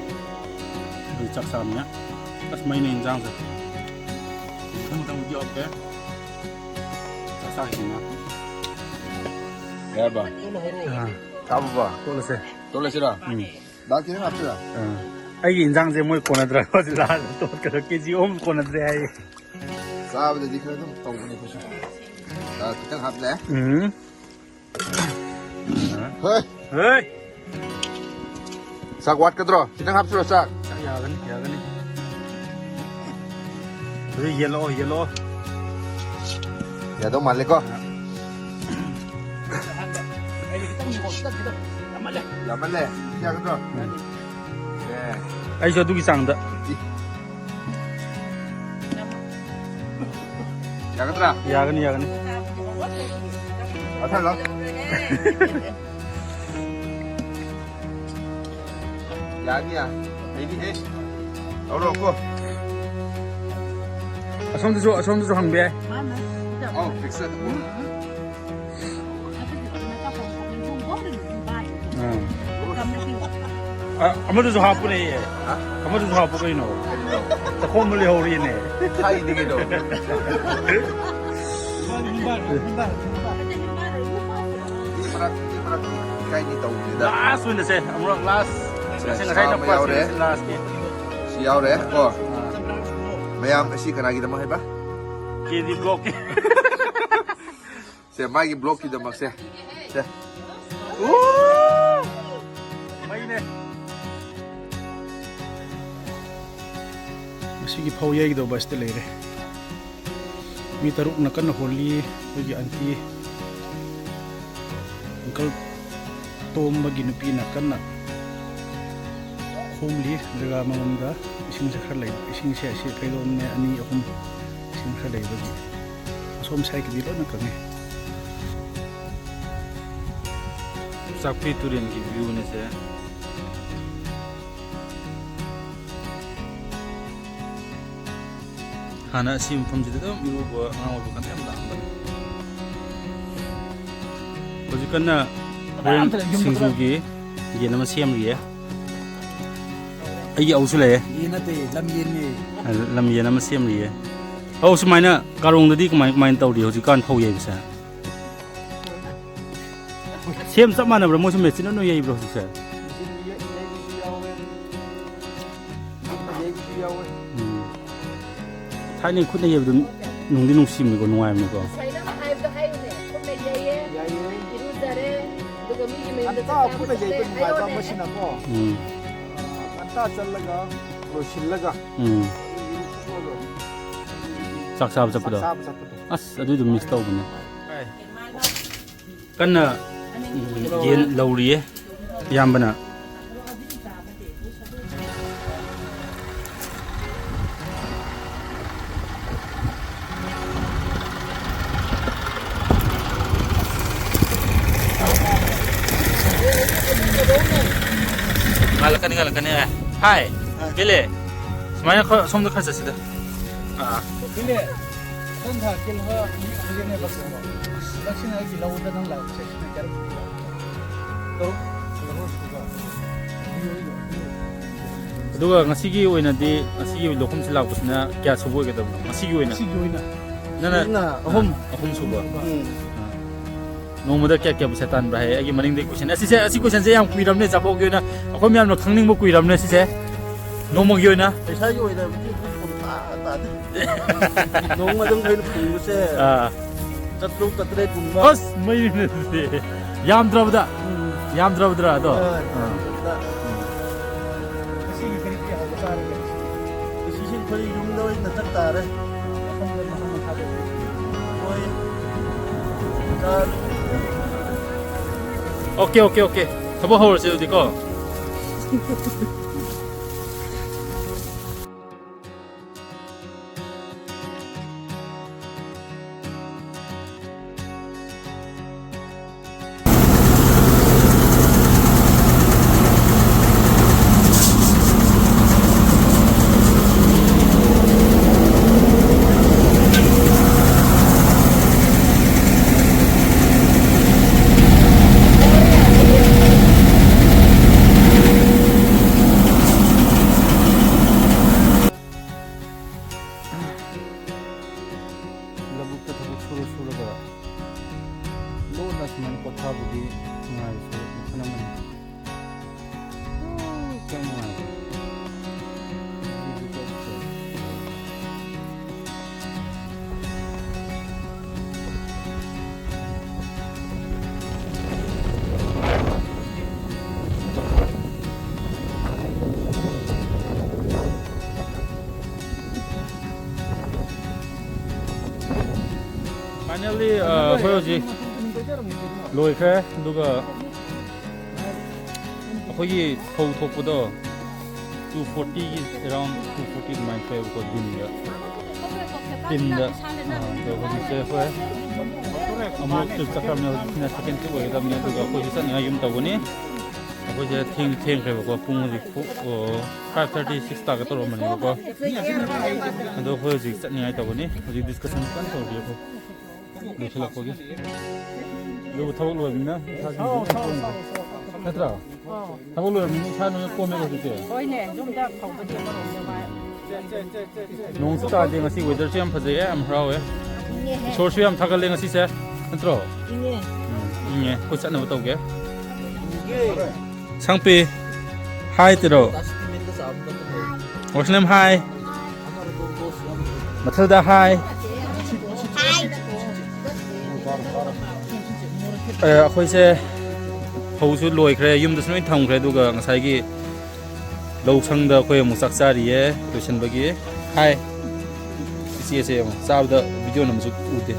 ꯑꯗꯨ ꯆꯥꯛ ꯆꯥꯕꯅꯦ꯫ ꯑꯁ, ꯃꯩꯅꯦ ꯏꯟꯖꯥꯡꯁꯦ꯫ ꯃꯊꯪ ꯃꯊꯪ video ꯍꯥꯞꯀꯦ꯫ ꯆꯥꯛ ꯆꯥꯈꯤꯁꯤꯅ꯫ ꯌꯥꯔꯕ? ꯑꯥ꯫ ꯆꯥꯕꯕꯣ? ꯇꯣꯠꯂꯁꯦ꯫ ꯇꯣꯠꯂꯁꯤꯔꯣ? ꯎꯝ꯫ ꯗꯥꯜ ꯈꯤꯇꯪ ꯍꯥꯞꯁꯤꯔꯣ? ꯑꯥ꯫ ꯑꯩꯒꯤ ꯏꯟꯖꯥꯡꯁꯦ ꯃꯣꯏ ꯀꯣꯟꯅꯗ꯭ꯔꯥ? ꯍꯧꯖꯤꯛ ꯂꯥꯛꯑꯒ ꯇꯣꯠꯀꯗꯕ ꯀꯦ ꯖꯤ ꯑꯍꯨꯝ ꯀꯣꯟꯅꯗ꯭ꯔꯦ ꯍꯥꯏꯌꯦ꯫ ꯆꯥꯕꯗꯗꯤ ꯈꯔ ꯑꯗꯨꯝ ꯇꯧꯕꯅꯦ ꯑꯩꯈꯣꯏꯁꯨ꯫ ꯗꯥꯜ ꯈꯤꯇꯪ ꯍꯥꯞꯂꯦ꯫ ꯎꯝ꯫ ꯍꯣꯏ꯫ ꯍꯣꯏ꯫ ꯆꯥꯛ ꯋꯥꯠꯀꯗ꯭ꯔꯣ? ꯈꯤꯇꯪ ꯍꯥꯞꯁꯤꯔꯣ ꯆꯥꯛ? ꯆꯥꯛ ꯌꯥꯒꯅꯤ, ꯌꯥꯒꯅꯤ꯫ ꯑꯗꯨ ꯌꯦꯜꯂꯛꯑꯣ, ꯌꯦꯜꯂꯛꯑꯣ꯫ ꯌꯥꯗꯧ ꯃꯥꯜꯂꯦꯀꯣ? ꯑꯩꯗꯤ ꯈꯤꯇꯪ ꯌꯦꯡꯉꯣ, ꯈꯤꯇꯪ, ꯈꯤꯇꯪ꯫ ꯌꯥꯝꯃꯜꯂꯦ꯫ ꯌꯥꯝꯃꯜꯂꯦ? ꯌꯥꯒꯗ꯭ꯔꯣ? ꯎꯝ꯫ ꯑꯦ꯫ ꯑꯩꯁꯨ ꯑꯗꯨꯒꯤ ꯆꯥꯡꯗ꯫ ꯏ꯫ ꯌꯥꯒꯗ꯭ꯔꯥ? ꯌꯥꯒꯅꯤ, ꯌꯥꯒꯅꯤ꯫ ꯃꯊꯪ ꯂꯥꯎ꯫ ꯌꯥꯅꯤ, ꯌꯥ꯫ ꯂꯩꯅꯤꯍꯦ꯫ ꯂꯧꯔꯣ, ꯀꯣ꯫ ꯑꯁꯣꯝꯗꯁꯨ, ꯑꯁꯣꯝꯗꯁꯨ ꯍꯪꯕ ꯌꯥꯏ꯫ ꯑꯧ, fix ꯑꯗꯨꯝ꯫ ꯑꯥ꯫ ꯑ, ꯑꯃꯗꯨꯁꯨ ꯍꯥꯞꯄꯨꯅꯦ꯫ ꯍꯥ? ꯑꯃꯗꯨꯁꯨ ꯍꯥꯞꯄꯨ ꯀꯩꯅꯣ? ꯀꯩꯅꯣ? ꯆꯈꯣꯝꯗ ꯂꯩꯍꯧꯔꯤꯅꯦ꯫ ꯍꯥꯏꯗꯤ ꯀꯩꯅꯣ? ꯃꯤ ꯃꯔꯛ, ꯃꯤ ꯃꯔꯛ ꯏꯀꯥꯏꯅꯤ ꯇꯧꯕꯅꯤꯗ꯫ Last ꯑꯣꯏꯅꯁꯦ, ꯑꯃꯨꯔꯛ last꯫ ꯁꯦ, ꯉꯁꯤ ꯉꯁꯥꯏ ꯁꯥ ꯑꯃ ꯅꯞꯄ ꯌꯥꯎꯔꯦ꯫ Last ꯀꯤ꯫ ꯁꯤ ꯌꯥꯎꯔꯦ ꯀꯣ꯫ ꯑꯥ꯫ ꯃꯌꯥꯝ, ꯑꯁꯤ ꯀꯅꯥꯒꯤꯗꯃꯛ ꯍꯥꯏꯕ? ꯀꯦ ꯗꯤ vlog ꯀꯤ꯫ ꯁꯦ, ꯃꯥꯒꯤ vlog ꯀꯤꯗꯃꯛꯁꯦ꯫ ꯁꯦ꯫ ꯎ! ꯃꯩꯅꯦ꯫ ꯉꯁꯤꯒꯤ ꯐꯧ ꯌꯩꯒꯗꯧꯕ ꯑꯁꯤꯗ ꯂꯩꯔꯦ꯫ ꯃꯤ ꯇꯔꯨꯛꯅ ꯀꯟꯅ ꯍꯣꯜꯂꯤ꯫ ꯑꯩꯈꯣꯏꯒꯤ aunty, uncle ꯇꯣꯝꯕꯒꯤ ꯅꯨꯄꯤꯅ ꯀꯟꯅ ꯈꯣꯝꯂꯤ꯫ ꯖꯒꯥ ꯑꯃꯃꯝꯗ ꯏꯁꯤꯡꯁꯦ ꯈꯔ ꯂꯩ꯫ ꯏꯁꯤꯡꯁꯦ ꯑꯁꯤ ꯐꯩꯗꯣꯝꯅꯦ, ꯑꯅꯤ, ꯑꯍꯨꯝ ꯏꯁꯤꯡ ꯈꯔ ꯂꯩꯕꯒꯤ꯫ ꯑꯁꯣꯝ side ꯀꯤꯗꯤ ꯂꯣꯏꯅ ꯀꯪꯉꯦ꯫ ꯆꯥꯛꯄꯤ ꯇꯨꯔꯦꯜꯒꯤ view ꯅꯦ ꯁꯦ꯫ ꯍꯥꯟꯅ ꯑꯁꯤ ꯃꯐꯝꯁꯤꯗ ꯑꯗꯨꯝ ꯏꯔꯨꯕ, ꯑꯉꯥꯡ ꯑꯣꯏꯕ ꯀꯥꯟꯗ ꯌꯥꯝ ꯂꯥꯛꯑꯝꯕꯅꯤ꯫ ꯍꯧꯖꯤꯛ ꯀꯟꯅ ꯍꯣꯔꯦꯟ ꯑꯝꯇ ꯂꯩ, ꯌꯨꯝꯗ ꯁꯤꯡꯖꯨꯒꯤ ꯌꯦꯟ ꯑꯃ ꯁꯦꯝꯂꯤꯌꯦ꯫ ꯑꯩꯒꯤ ꯑꯧꯁꯨ ꯂꯩꯌꯦ꯫ ꯌꯦꯟ ꯅꯠꯇꯦ, ꯂꯝ ꯌꯦꯟꯅꯦ꯫ ꯑ, ꯂꯝ ꯌꯦꯟ ꯑꯃ ꯁꯦꯝꯂꯤꯌꯦ꯫ ꯑꯧ, ꯁꯨꯃꯥꯏꯅ ꯀꯥꯔꯣꯡꯗꯗꯤ ꯀꯃꯥꯏ, ꯀꯃꯥꯏꯅ ꯇꯧꯔꯤ ꯍꯧꯖꯤꯛꯀꯥꯟ ꯐꯧ ꯌꯩꯕꯁꯦ? ꯁꯦꯝ ꯆꯞ ꯃꯥꯟꯅꯕ꯭ꯔꯥ? ꯃꯣꯏꯁꯨ ꯃꯦꯆꯤꯟ ꯑꯣꯏꯅ ꯌꯩꯕ꯭ꯔꯣ ꯍꯧꯖꯤꯛꯁꯦ? ꯃꯦꯆꯤꯟ ꯌꯩ-, ꯌꯩꯕꯁꯨ ꯌꯥꯎꯋꯦ꯫ ꯈꯨꯠꯅ ꯌꯩꯕꯁꯨ ꯌꯥꯎꯋꯦ꯫ ꯎꯝ꯫ ꯊꯥꯏꯅꯒꯤ ꯈꯨꯠꯅ ꯌꯩꯕꯗꯣ ꯅꯨꯡꯗꯤ ꯅꯨꯡꯁꯤꯕꯅꯤꯀꯣ, ꯅꯨꯡꯉꯥꯏꯕꯅꯤꯀꯣ꯫ ꯉꯁꯥꯏ ꯅꯪꯅ ꯍꯥꯏꯕꯗꯣ ꯍꯥꯏꯌꯨꯅꯦ꯫ ꯈꯨꯠꯅ ꯌꯩꯌꯦ, ꯌꯥꯏꯌꯦ꯫ ꯏꯔꯨꯖꯔꯦ, ꯑꯗꯨꯒ ꯃꯤꯒꯤ ꯃꯌꯨꯝꯗ ꯉꯟꯇꯥ ꯆꯥꯛ ꯆꯥꯕ ꯈꯨꯠꯅ ꯆꯠꯂꯦ꯫ ꯌꯩꯕ ꯅꯨꯡꯉꯥꯏꯕ ꯍꯥꯏꯔꯣꯅꯦ꯫ ꯑꯃꯁꯤꯅꯀꯣ꯫ ꯎꯝ꯫ ꯑ, ꯉꯟꯇꯥ ꯆꯠꯂꯒ ꯂꯣꯏꯁꯤꯜꯂꯒ ꯎꯝ꯫ ꯆꯥꯛ ꯆꯥꯕ ꯆꯠꯄꯗꯣ? ꯆꯥꯛ ꯆꯥꯕ ꯆꯠꯄꯗꯣ꯫ ꯑꯁ, ꯑꯗꯨꯏꯗꯣ ꯃꯤꯁ ꯇꯧꯕꯅꯦ꯫ ꯀꯟꯅ, ꯎꯝ, ꯌꯦꯟ ꯂꯧꯔꯤꯌꯦ ꯏꯌꯥꯝꯕꯅ꯫ ꯉꯥꯜꯂꯛꯀꯅꯤ, ꯉꯥꯜꯂꯛꯀꯅꯤ꯫ ꯍꯥꯏ, ꯕꯤꯂꯦ, ꯁꯨꯃꯥꯏꯅ ꯈꯔ ꯁꯣꯝꯗ ꯈꯔ ꯆꯠꯁꯤꯗ꯫ ꯑꯥ꯫ ꯕꯤꯂꯦ, ꯃꯊꯪ ꯊꯥ ꯀꯤꯜ ꯍꯣ ꯍꯧꯖꯤꯛꯅꯦꯕ ꯀꯩꯅꯣ꯫ ꯍꯟꯗꯛꯁꯤꯅ ꯑꯩꯒꯤ ꯂꯧꯗ ꯅꯪ ꯂꯥꯛꯄꯁꯦ ꯁꯤꯅ ꯀꯌꯥꯔꯛ ꯁꯨꯕ? ꯇꯔꯨꯛ, ꯇꯔꯨꯛ ꯁꯨꯕ꯫ ꯑꯗꯨꯒ ꯉꯁꯤꯒꯤ ꯑꯣꯏꯅꯗꯤ, ꯉꯁꯤꯒꯤ ꯂꯧꯐꯝꯁꯤ ꯂꯥꯛꯄꯁꯤꯅ ꯀꯌꯥ ꯁꯨꯕ ꯑꯣꯏꯒꯗꯕꯅꯣ? ꯉꯁꯤꯒꯤ ꯑꯣꯏꯅ? ꯉꯁꯤꯒꯤ ꯑꯣꯏꯅ꯫ ꯅꯪꯅ ꯁꯤꯅ ꯑꯍꯨꯝ꯫ ꯑꯥ, ꯑꯍꯨꯝ ꯁꯨꯕ꯫ ꯎꯝ꯫ ꯑꯥ꯫ ꯅꯣꯡꯃꯗ ꯀꯌꯥ ꯀꯌꯥ ꯄꯩꯁꯥ ꯇꯥꯟꯕ꯭ꯔꯥ ꯍꯥꯏ? ꯑꯩꯒꯤ ꯃꯅꯤꯡꯗꯒꯤ ꯀꯣꯏꯁꯟ ꯑꯁꯤꯁꯦ, ꯑꯁꯤ ꯀꯣꯏꯁꯟꯁꯦ ꯌꯥꯝ ꯀꯨꯏꯔꯕꯅꯦ, ꯆꯥꯄꯣꯛꯀꯤ ꯑꯣꯏꯅ ꯑꯩꯈꯣꯏ ꯃꯌꯥꯝꯅ ꯈꯪꯅꯤꯡꯕ ꯀꯨꯏꯔꯕꯅꯦ ꯁꯤꯁꯦ꯫ ꯅꯣꯡꯃꯒꯤ ꯑꯣꯏꯅ ꯄꯩꯁꯥꯒꯤ ꯑꯣꯏꯅꯕꯨꯗꯤ ꯑꯩꯈꯣꯏ ꯁꯨꯡꯇꯥ ꯇꯥꯗꯦ꯫ ꯅꯣꯡꯃꯗ ꯑꯩꯈꯣꯏꯅ ꯐꯪꯕꯁꯦ ꯑꯥ꯫ ꯆꯥꯇ꯭ꯔꯨꯛ, ꯆꯥꯇ꯭ꯔꯦꯠꯀꯨꯝꯕ꯫ ꯑꯁ, ꯃꯩꯅꯤꯅꯦ ꯑꯗꯨꯗꯤ꯫ ꯌꯥꯝꯗ꯭ꯔꯕꯗ? ꯎꯝ꯫ ꯌꯥꯝꯗ꯭ꯔꯕꯗ꯭ꯔꯥ ꯑꯗꯣ? ꯑꯥ, ꯑꯥ꯫ ꯌꯥꯝꯗ꯭ꯔꯕꯗ꯫ ꯉꯁꯤꯒꯤ ꯀꯔꯤ ꯀꯔꯤ ꯍꯧꯕ ꯆꯥꯔꯒꯦ? ꯉꯁꯤꯁꯤ ꯑꯩꯈꯣꯏ ꯌꯨꯝꯗ ꯑꯣꯏꯅ ꯆꯠ ꯇꯥꯔꯦ꯫ ꯃꯐꯝꯗ ꯃꯐꯝ ꯊꯥꯗꯣꯛ꯫ ꯍꯣꯏ꯫ ꯆꯥ-, ꯑꯣꯀꯦ, ꯑꯣꯀꯦ, ꯑꯣꯀꯦ꯫ ꯊꯕꯛ ꯍꯧꯔꯁꯦ ꯑꯗꯨꯗꯤꯀꯣ꯫ ꯆꯥꯕꯗꯤ ꯅꯨꯡꯉꯥꯏꯕꯁꯨ ꯃꯈꯜ ꯑꯃꯅꯤ꯫ ꯌꯥꯝ ꯅꯨꯡꯉꯥꯏ꯫ Finally, ꯑ, ꯑꯩꯈꯣꯏ ꯍꯧꯖꯤꯛ ꯂꯣꯏꯈ꯭ꯔꯦ, ꯑꯗꯨꯒ ꯑꯩꯈꯣꯏꯒꯤ ꯐꯧ ꯊꯣꯛꯄꯗꯣ two forty ꯒꯤ, around two forty ꯑꯗꯨꯃꯥꯏꯅ ꯊꯣꯛꯑꯦꯕꯀꯣ, ꯗꯤꯟꯗ꯫ ꯇꯤꯟꯗ꯫ ꯑꯥ, ꯑꯗꯣ ꯍꯧꯖꯤꯛꯁꯦ ꯑꯩꯈꯣꯏ ꯑꯃꯨꯛ trip ꯆꯠꯈ꯭ꯔꯕꯅꯦ, ꯍꯧꯖꯤꯛꯁꯤꯅ second trip ꯑꯣꯏꯒꯗꯕꯅꯤ, ꯑꯗꯨꯒ ꯑꯩꯈꯣꯏꯁꯨ ꯆꯠꯅꯤꯡꯉꯥꯏ ꯌꯨꯝ ꯇꯧꯒꯅꯤ꯫ ꯑꯩꯈꯣꯏꯁꯦ ꯊꯦꯡ-, ꯊꯦꯡꯈ꯭ꯔꯦꯕꯀꯣ, ꯄꯨꯡ ꯍꯧꯖꯤꯛ ꯄꯨ-, ꯑꯣ, five thirty, six ꯇꯥꯒ ꯇꯧꯔꯝꯕꯅꯦꯕꯀꯣ꯫ ꯑꯗꯣ ꯑꯩꯈꯣꯏ ꯍꯧꯖꯤꯛ ꯆꯠꯅꯤꯡꯉꯥꯏ ꯇꯧꯒꯅꯤ꯫ ꯍꯧꯖꯤꯛ discussion ꯀꯟꯅ ꯇꯧꯔꯤ ꯑꯩꯈꯣꯏ꯫ ꯂꯣꯏꯁꯤꯜꯂꯛꯄꯒꯤ꯫ ꯑꯗꯨꯕꯨ ꯊꯕꯛ ꯂꯣꯏꯔꯕꯅꯤꯅ ꯏꯁꯥꯁꯨ ꯅꯠꯇ꯭ꯔꯥ? ꯊꯕꯛ ꯂꯣꯏꯔꯕꯅꯤꯅ ꯏꯁꯥ ꯂꯣꯏꯅ ꯀꯣꯝꯃꯦꯕ ꯍꯧꯖꯤꯛꯇꯤ꯫ ꯍꯣꯏꯅꯦ, ꯌꯨꯝꯗ ꯐꯧꯕꯗꯤ ꯑꯃꯔꯣꯝꯗ ꯋꯥꯏ꯫ ꯅꯣꯡꯁꯨ ꯇꯥꯗꯦ ꯉꯁꯤ, weather ꯁꯨ ꯌꯥꯝ ꯐꯖꯩꯌꯦ, ꯌꯥꯝ ꯍꯔꯥꯎꯋꯦ꯫ ꯏꯁꯣꯔꯁꯨ ꯌꯥꯝ ꯊꯥꯒꯠꯂꯦ ꯉꯁꯤꯁꯦ, ꯅꯠꯇ꯭ꯔꯣ? ꯎꯝ, ꯏꯪꯉꯦ, ꯑꯩꯈꯣꯏ ꯆꯠꯅꯕ ꯇꯧꯒꯦ꯫ ꯁꯪꯄꯤ, hi ꯇꯤꯔꯣ꯫ ꯋꯥꯁꯂꯦꯝ, hi꯫ ꯃꯊꯤꯜꯗꯥ, hi꯫ ꯑꯦ, ꯑꯩꯈꯣꯏꯁꯦ ꯐꯧꯁꯨ ꯂꯣꯏꯈ꯭ꯔꯦ, ꯌꯨꯝꯗꯁꯨ ꯂꯣꯏ ꯊꯝꯈ꯭ꯔꯦ, ꯑꯗꯨꯒ ꯉꯁꯥꯏꯒꯤ ꯂꯧꯁꯪꯗ ꯑꯩꯈꯣꯏ ꯑꯃꯨꯛ ꯆꯥꯛ ꯆꯥꯔꯤꯌꯦ, ꯂꯣꯏꯁꯤꯟꯕꯒꯤ꯫ Hi꯫ ꯏꯆꯦꯁꯦ ꯌꯦꯡꯉꯣ, ꯆꯥꯕꯗ video ꯅꯝꯕꯁꯨ ꯎꯗꯦ꯫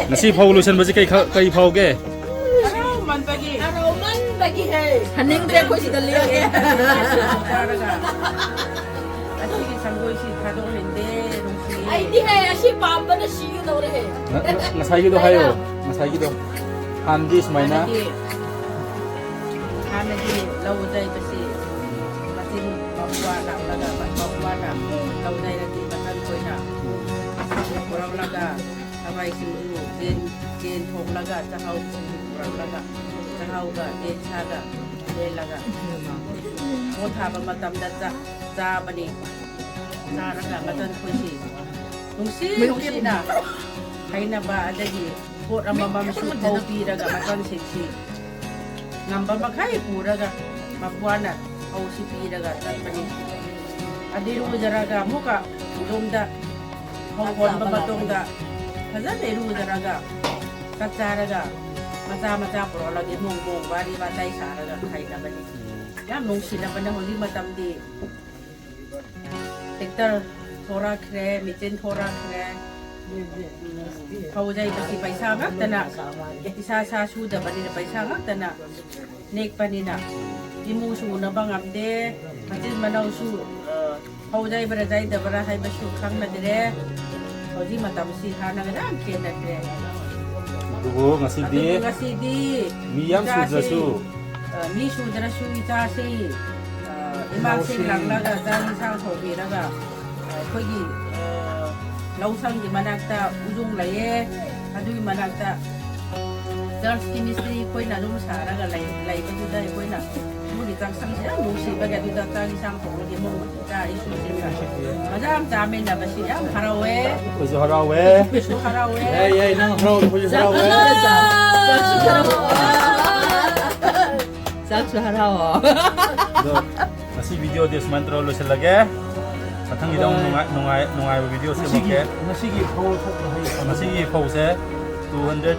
ꯉꯁꯤ ꯐꯧ ꯂꯣꯏꯁꯤꯟꯕꯁꯤ ꯀꯩ ꯈ-, ꯀꯩ ꯐꯥꯎꯒꯦ? ꯍꯔꯥꯎꯃꯟꯕꯒꯤ꯫ ꯍꯔꯥꯎꯃꯟꯕꯒꯤ ꯍꯦ꯫ ꯍꯟꯅꯤꯡꯗ꯭ꯔꯦ ꯑꯩꯈꯣꯏ ꯁꯤꯗ ꯂꯦꯛꯑꯦ꯫ ꯆꯥꯔꯒ ꯑꯁꯤꯒꯤ ꯁꯪꯒꯣꯏꯁꯤ ꯊꯥꯗꯣꯛꯍꯟꯅꯤꯡꯗꯦ, ꯅꯨꯡꯁꯤ꯫ ꯑꯩꯗꯤ ꯍꯦ, ꯑꯁꯤ ꯄꯥꯝꯕꯅ ꯁꯤꯒꯗꯧꯔꯦ ꯍꯦ꯫ ꯉ-, ꯉ-, ꯉꯁꯥꯏꯒꯤꯗꯣ ꯍꯥꯏꯌꯣ, ꯉꯁꯥꯏꯒꯤꯗꯣ꯫ ꯍꯥꯟꯅꯗꯤ ꯁꯨꯃꯥꯏꯅ꯫ ꯍꯥꯟꯅꯗꯤ, ꯍꯥꯟꯅꯗꯤ ꯂꯧ ꯌꯩꯕꯁꯤ ꯃꯆꯤꯟ ꯃꯧꯄ꯭ꯋꯥ ꯂꯥꯛꯂꯒ, ꯃꯧꯄ꯭ꯋꯥꯅ ꯂꯧ ꯌꯩꯔꯗꯤ ꯃꯆꯟ ꯈꯣꯏꯅ ꯄꯨꯔꯛꯂꯒ ꯍꯋꯥꯏ ꯁꯤꯡꯖꯨ, ꯌꯦꯟ, ꯌꯦꯟ ꯊꯣꯡꯂꯒ, ꯆꯥꯛꯍꯥꯎ ꯁꯤꯡꯖꯨ ꯄꯨꯔꯛꯂꯒ, ꯆꯥꯛꯍꯥꯎꯒ ꯌꯦꯟꯁꯥꯒ ꯂꯦꯜꯂꯒ, ꯄꯣꯠ ꯊꯥꯕ ꯃꯇꯝꯗ ꯆꯥ-, ꯆꯥꯕꯅꯤ꯫ ꯆꯥꯔꯒ ꯃꯆꯟ ꯈꯣꯏꯁꯤ ꯅꯨꯡꯁꯤ ꯅꯨꯡꯁꯤꯅ ꯍꯩꯅꯕ ꯑꯗꯒꯤ ꯄꯣꯠ ꯑꯃꯃꯝꯁꯨ ꯐꯧ ꯄꯤꯔꯒ ꯃꯆꯟꯁꯤꯡꯁꯤ ꯉꯝꯕ ꯃꯈꯩ ꯄꯨꯔꯒ ꯃꯄ꯭ꯋꯥꯅ ꯐꯧꯁꯤ ꯄꯤꯔꯒ ꯆꯠꯄꯅꯤ꯫ ꯑꯗꯨ ꯏꯔꯨꯖꯔꯒ ꯑꯃꯨꯛꯀ ꯌꯨꯝꯗ ꯐꯧ ꯍꯣꯟꯕ ꯃꯇꯨꯡꯗ ꯐꯖꯅ ꯏꯔꯨꯖꯔꯒ ꯆꯥꯛ ꯆꯥꯔꯒ ꯃꯆꯥ ꯃꯆꯥ ꯄꯨꯔꯛꯂꯒ ꯏꯃꯨꯡ ꯏꯃꯨꯡ ꯋꯥꯔꯤ ꯋꯥꯇꯥꯏ ꯁꯥꯔꯒ ꯈꯥꯏꯅꯕꯅꯤ꯫ ꯌꯥꯝ ꯅꯨꯡꯁꯤꯅꯕꯅ ꯍꯧꯖꯤꯛ ꯃꯇꯝꯗꯤ ꯇ꯭ꯔꯦꯛꯇꯔ ꯊꯣꯔꯛꯈ꯭ꯔꯦ, ꯃꯦꯆꯤꯟ ꯊꯣꯔꯛꯈ꯭ꯔꯦ꯫ ꯎꯝ, ꯐꯧ ꯌꯩꯕꯁꯤ ꯄꯩꯁꯥ ꯉꯥꯛꯇꯅ, ꯏꯁꯥ ꯏꯁꯥ ꯁꯨꯗꯕꯅꯤꯅ ꯄꯩꯁꯥ ꯉꯥꯛꯇꯅ ꯅꯦꯛꯄꯅꯤꯅ ꯏꯃꯨꯡꯁꯨ ꯎꯅꯕ ꯉꯝꯗꯦ, ꯃꯆꯤꯟ ꯃꯅꯥꯎꯁꯨ, ꯑ, ꯐꯧ ꯌꯩꯕ꯭ꯔꯥ ꯌꯩꯗꯕ꯭ꯔꯥ ꯍꯥꯏꯕꯁꯨ ꯈꯪꯅꯗ꯭ꯔꯦ꯫ ꯍꯧꯖꯤꯛ ꯃꯇꯝꯁꯤ ꯍꯥꯟꯅꯒ ꯌꯥꯝ ꯈꯦꯠꯅꯈ꯭ꯔꯦ꯫ ꯑꯗꯨꯕꯨ ꯉꯁꯤꯗꯤ ꯑꯗꯨꯕꯨ ꯉꯁꯤꯗꯤ ꯃꯤ ꯌꯥꯝ ꯏꯆꯥꯁꯤ, ꯁꯨꯗ꯭ꯔꯁꯨ ꯑ, ꯃꯤ ꯁꯨꯗ꯭ꯔꯁꯨ ꯏꯆꯥꯁꯤ, ꯑ, ꯏꯃꯥꯁꯤ ꯂꯥꯛꯂꯒ ꯆꯥꯛ ꯏꯟꯁꯥꯡ ꯊꯣꯡꯕꯤꯔꯒ, ꯑ, ꯑꯩꯈꯣꯏꯒꯤ, ꯑ, ꯂꯧꯁꯪꯒꯤ ꯃꯅꯥꯛꯇ ꯎꯖꯨꯡ ꯂꯩꯌꯦ꯫ ꯑꯗꯨꯒꯤ ꯃꯅꯥꯛꯇ ꯆꯔꯆꯀꯤ ꯃꯤꯁꯇ꯭ꯔꯤ ꯑꯩꯈꯣꯏꯅ ꯑꯗꯨꯝ ꯁꯥꯔꯒ ꯂꯩ-, ꯂꯩꯕꯗꯨꯗ ꯑꯩꯈꯣꯏꯅ ꯃꯣꯏꯒꯤ ꯆꯥꯛꯁꯪꯁꯦ ꯌꯥꯝ ꯅꯨꯡꯁꯤꯕꯒꯤ ꯑꯗꯨꯗ ꯆꯥꯛ ꯏꯟꯁꯥꯡ ꯊꯣꯡꯕꯒꯤ ꯃꯑꯣꯡ ꯏꯆꯥ ꯏꯁꯨꯁꯤꯡꯒ ꯃꯌꯥꯝ ꯆꯥꯃꯤꯟꯅꯕꯁꯤ ꯌꯥꯝ ꯍꯔꯥꯎꯋꯦ꯫ ꯑꯩꯈꯣꯏꯁꯨ ꯍꯔꯥꯎꯋꯦ꯫ ꯑꯩꯁꯨ ꯍꯔꯥꯎꯋꯦ꯫ ꯌꯥꯏ, ꯌꯥꯏ, ꯅꯪ ꯍꯔꯥꯎꯕ ꯑꯩꯈꯣꯏꯁꯨ ꯍꯔꯥꯎꯋꯦ꯫ ꯆꯥꯛꯁꯨ ꯍꯔꯥꯎꯋꯦ꯫ ꯆꯥꯛꯁꯨ ꯍꯔꯥꯎꯋꯦ꯫ ꯑꯗꯣ ꯉꯁꯤ ꯚꯤꯗꯤꯑꯣꯗꯤ ꯁꯨꯃꯥꯏꯅ ꯇꯧꯔꯒ ꯂꯣꯏꯁꯤꯜꯂꯒꯦ꯫ ꯃꯊꯪꯒꯤꯗ ꯑꯃꯨꯛ ꯍꯣꯏ꯫ ꯅꯨꯡꯉꯥꯏ-, ꯅꯨꯡꯉꯥꯏ-, ꯅꯨꯡꯉꯥꯏꯕ ꯚꯤꯗꯤꯑꯣ ꯉꯁꯤꯒꯤ, ꯁꯦꯝꯃꯛꯀꯦ꯫ ꯉꯁꯤꯒꯤ ꯐꯧ ꯊꯣꯛꯄ ꯍꯩ꯫ ꯉꯁꯤꯒꯤ ꯐꯧꯁꯦ two hundred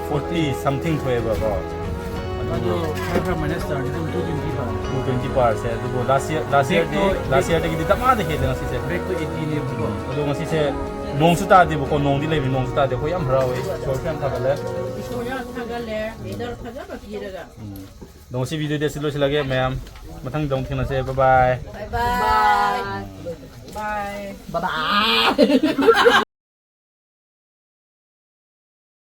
forty something ꯊꯣꯛꯑꯦꯕꯀꯣ꯫ ꯑꯗꯨ ꯑꯗꯨ ꯈꯔ ꯈꯔ minus ꯇꯧꯔꯗꯤ ꯑꯗꯨꯝ two twenty ꯇꯥꯔꯦ꯫ Two twenty ꯄꯥꯔꯁꯦ꯫ ꯑꯗꯨꯕꯨ last year, last yearꯗꯤ, ꯕꯦꯛꯇꯣ, last yearꯗꯒꯤꯗꯤ ꯗꯃꯥꯗ ꯍꯦꯜꯂꯦ ꯉꯁꯤꯁꯦ꯫ ꯕꯦꯛꯇꯣ eightyꯅꯦꯕꯀꯣ꯫ ꯑꯗꯣ ꯉꯁꯤꯁꯦ ꯅꯣꯡꯁꯨ ꯇꯥꯗꯦꯕꯀꯣ, ꯅꯣꯡꯗꯤ ꯂꯩꯕꯅꯤ, ꯅꯣꯡꯁꯨ ꯇꯥꯗꯦ꯫ ꯑꯩꯈꯣꯏ ꯌꯥꯝ ꯍꯔꯥꯎꯋꯦ, ꯏꯁꯣꯔꯁꯨ ꯌꯥꯝ ꯊꯥꯒꯠꯂꯦ꯫ ꯏꯁꯣꯔ ꯌꯥꯝ ꯊꯥꯒꯠꯂꯦ, ꯃꯦꯗꯜ ꯐꯖꯕ ꯄꯤꯔꯒ꯫ ꯎꯝ꯫ ꯑꯗꯣ ꯉꯁꯤ ꯚꯤꯗꯤꯑꯣꯗꯤ ꯑꯁꯤ ꯂꯣꯏꯁꯤꯜꯂꯒꯦ ꯃꯌꯥꯝ꯫ ꯃꯊꯪꯗ ꯑꯃꯨꯛ ꯊꯦꯡꯅꯁꯦ꯫ Bye bye꯫ Bye bye꯫ Bye꯫ Bye bye꯫